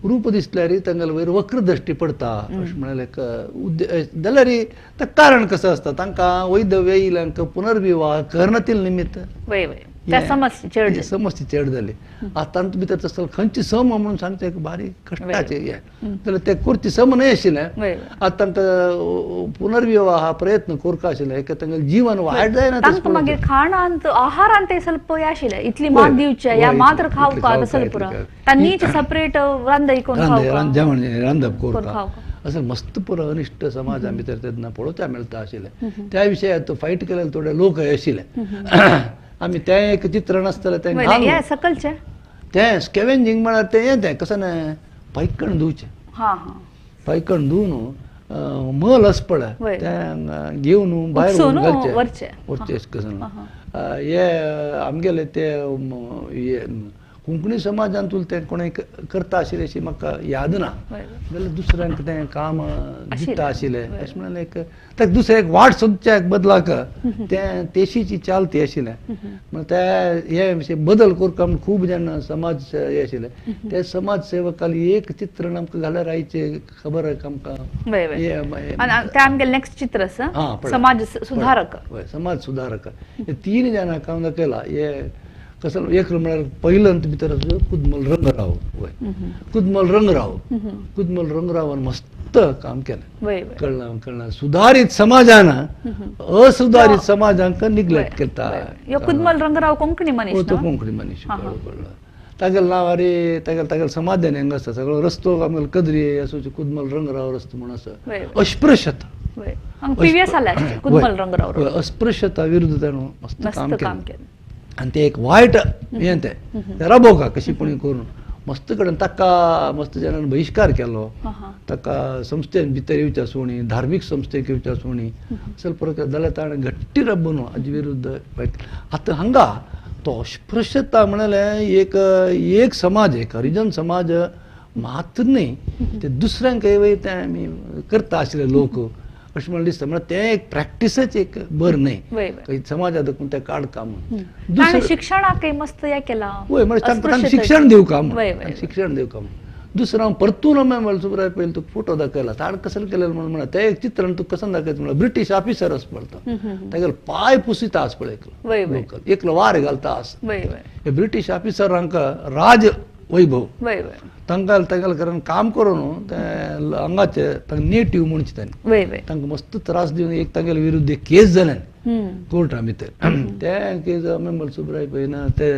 रूप दिसल्यार तांगेले वयर वक्र दृश्टी पडटा अशें म्हळ्यार एक जाल्यार ताका कारण कसो आसता तांकां वैधव्य येयल्यार पुनर्विवाह करनातील निमित्त समस्या चड जाली. आतां तातूंत भितर तसो खंयची सम म्हणून सांगचें एक बारीक कश्टाचें हें जाल्यार तें करची सम न्हय आशिल्लें. आतां तांकां पुनर्विवाह प्रयत्न करपा आशिल्लें एक तांगेलें जीवन वायट जायना. तांकां मागीर खाणांत आहारांत ते ಸ್ವಲ್ಪ आशिल्लें इतली मात दिवचें या मात्र खावपा तसलें पुरो तांणीच सेपरेट रांदय करून जेवण रांदप करता असं मस्त पुरो अनिश्ट समाजा भितर तेन्ना पळोवच्या मेळटा आशिल्लें. त्या विशयात फायट केलेले थोडे लोक आशिल्ले. आमी तें एक चित्रण आसतलें तें सकलचें तें स्कॅवेंजींग म्हळ्यार तें हें तें कसं न्हय पायकण धुवचें पायकण धुवन मल आसा पळय तें घेवन भायर घालचें व्हरचें कसं हे आमगेले ते कोंकणी समाजांत तें कोणें करता आशिल्लें अशी म्हाका याद ना. जाल्यार दुसऱ्यांक तें काम दिता आशिल्लें अशें म्हणल्यार एक ताका दुसरें एक वाट सोदच्या बदलाक तें तेशीची चाल ती आशिल्लें. म्हळ्यार ते हे बदल करता म्हूण खूब जाण समाज हे आशिल्ले ते समाज सेवकाली एक चित्रण आमकां घाल्यार आयचें खबर आमकां. आमगेलें नेक्स्ट चित्र आसा समाज सुधारक. हय समाज सुधारक हे तीन जाणांक हांव दाखयला. हे कसं एक म्हळ्यार पहिल्यांत भितर कुदमल रंगराव. वय कुदमल रंगराव कुदमल रंगरावान मस्त काम केलें. कळ्ळें कळ्ळें सुधारीत समाजान असुधारीत समाजांक निग्लेक्ट करता. कुदमल रंगराव कोंकणी मनीस. तो कोंकणी मनीस कळ्ळें कळ्ळें तागेलें नांव अरे तागेले तागेले समाधान हांगा आसा सगळो रस्तो आमगेलो कदरी असो कुदमल रंगराव रस्तो म्हूण आसा. अस्पृश्यता अस्पृश्यता विरुद्ध ताणें मस्त काम केलें. आनी तें एक वायट हें तें राबोवका कशी पुणी करून मस्त कडेन ताका मस्त जाणांनी बहिश्कार केलो. ताका संस्थेन भितर येवच्या सोणी धार्मीक संस्थेक येवच्या सोणी असल प्रकार जाल्यार ताणें घट्टी राबोवन हाजे विरुद्ध. आतां हांगा तो अस्पृश्यता म्हणल्यार एक एक समाज एक हरिजन समाज मात्र न्हय ते दुसऱ्यांकय वयर तें आमी करता आशिल्ले लोक अशें म्हणल्यार दिसता. म्हळ्यार तें एक प्रॅक्टिसच एक बरें न्हय समाजात तें काडका म्हूण. शिक्षणाक मस्त हें केलां. वय म्हळ्यार तांकां शिक्षण दिवका म्हूण शिक्षण दिवका म्हूण. दुसरो हांव परतून आमी सुब्राय पयलीं तुका फोटो दाखयला ताणें कसलें केलें म्हणून म्हणा तें एक चित्रण तुका कसं दाखयता म्हणल्यार ब्रिटीश ऑफिसर आसा पळय तो तागेलो पांय पुसिता आसा पळय एकलो लोकल एकलो वार घालता आसा. हे ब्रिटीश ऑफिसरांक राज वैभव तांकां तांकां कारण काम करून ते हांगाचे तांकां नेटीव म्हणचे तांणी तांकां मस्त त्रास दिवन एक तांगेले विरुद्ध एक केस जालें कोर्टा भितर. ते केस मेंबल सुब्राय पळयना ते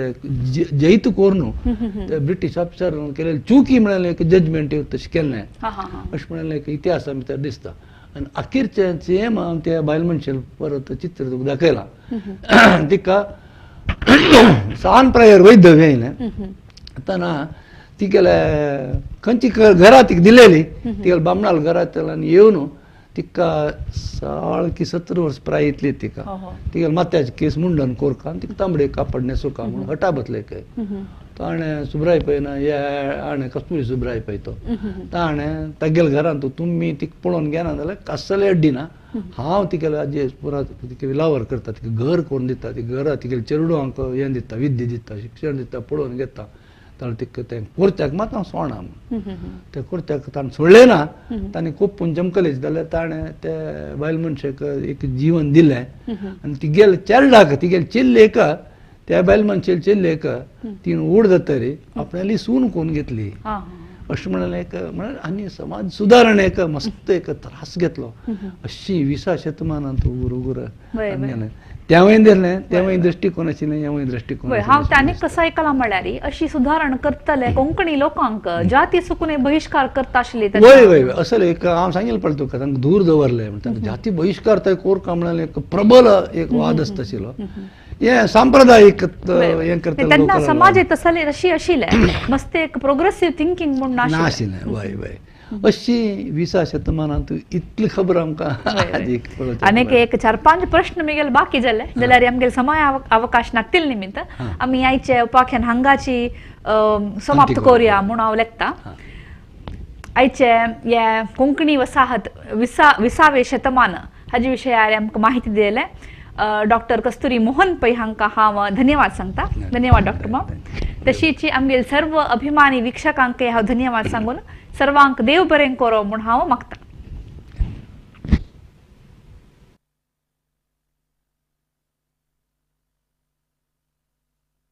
जैत करून ते ब्रिटीश ऑफिसर केलेले चुकी म्हळ्यार एक जजमेंट तशें केलें अशें म्हणलें एक इतिहासा भितर दिसता. आनी अखेरचें सेम हांव त्या बायल मनशेन परत चित्र तुका दाखयलां. तिका सान प्रायर वैधव्य येयलें तेन्ना तिगेले खंयची घरा तिका दिलेली तिगेले बामणाल घरांतल्यान येवन तिका 16 की 17 वर्स प्राय इतली तिका तिगेले माथ्याचे केस मुंडन कोरका आनी तिका तांबडे कापड न्हेसोवका म्हणून हटा बसले काय. ताणें सुब्राय पै ना हे हाणें कस्तुरी सुब्राय पै तो ताणें तागेल्या घरांत तुमी तिका पळोवन घेना जाल्यार कसलें अड्डिना, हांव तिगेले आजी पुरा तिका विलावर करता, तिका घर करून दिता, ती घरा तिगेले चेडवांक हें दिता, विद्या दिता, शिक्षण दिता, पळोवन घेता. ताणें तिका तें कोर्त्याक मात हांव सोडना म्हूण त्या कोर्त्याक ताणें सोडलें ना. ताणें कोपून जमकलेच जाल्यार ताणें ते बायल मनशेक एक जीवन दिलें आनी तिगेले चेरडाक तिगेले चेल्लेक त्या बायल मनशेले चेल्लेक तिणें ओड जातरी आपणाली सून कोन्न घेतली. अशें म्हणलें एक म्हळ्यार आनी समाज सुदारणेक मस्त एक त्रास घेतलो. अशी विसा शतमानांत उगूर उगूर तेंवूय दिलें, तेंवूय दृश्टिकोन आशिल्लें, हेंवूय दृश्टिकोन. हांव तांणी कसो आयकलां म्हळ्यार अशी सुदारण करतले कोंकणी लोकांक जाती चुकून बहिश्कार करता आशिल्ले. वय वय असले एक हांव सांगेल पळय तुका, तांकां दूर दवरले तांकां जाती बहिश्कार थंय कोर म्हणल्यार एक प्रबल एक वाद आसता आशिल्लो. हे सांप्रदायिक हें करतले तेन्ना समाज तसले तशी आशिल्ले, मस्त एक प्रोग्रेसिव्ह थिंकींग म्हूण नाशिल्लें. वय वय अशी विसा शतमानांत इतली खबर आमकां. आनीक एक 4-5 प्रश्न मिगेल बाकी जाले जाल्यार आमगेले समय अवकाश नातील निमित्त आमी आयचे उपाख्यान हांगाची समाप्त करूया म्हूण हांव लेखता. आयचे हे कोंकणी वसाहत विसावे शतमान हाजे विशयार आमकां माहिती दिले डॉक्टर कस्तुरी मोहन पै हांकां हांव धन्यवाद सांगता. धन्यवाद डॉक्टर माम. तशीच आमगेले सर्व अभिमानी वीक्षकांक हांव धन्यवाद सांगून सर्वांक देव बरें करो म्हूण हांव मागता.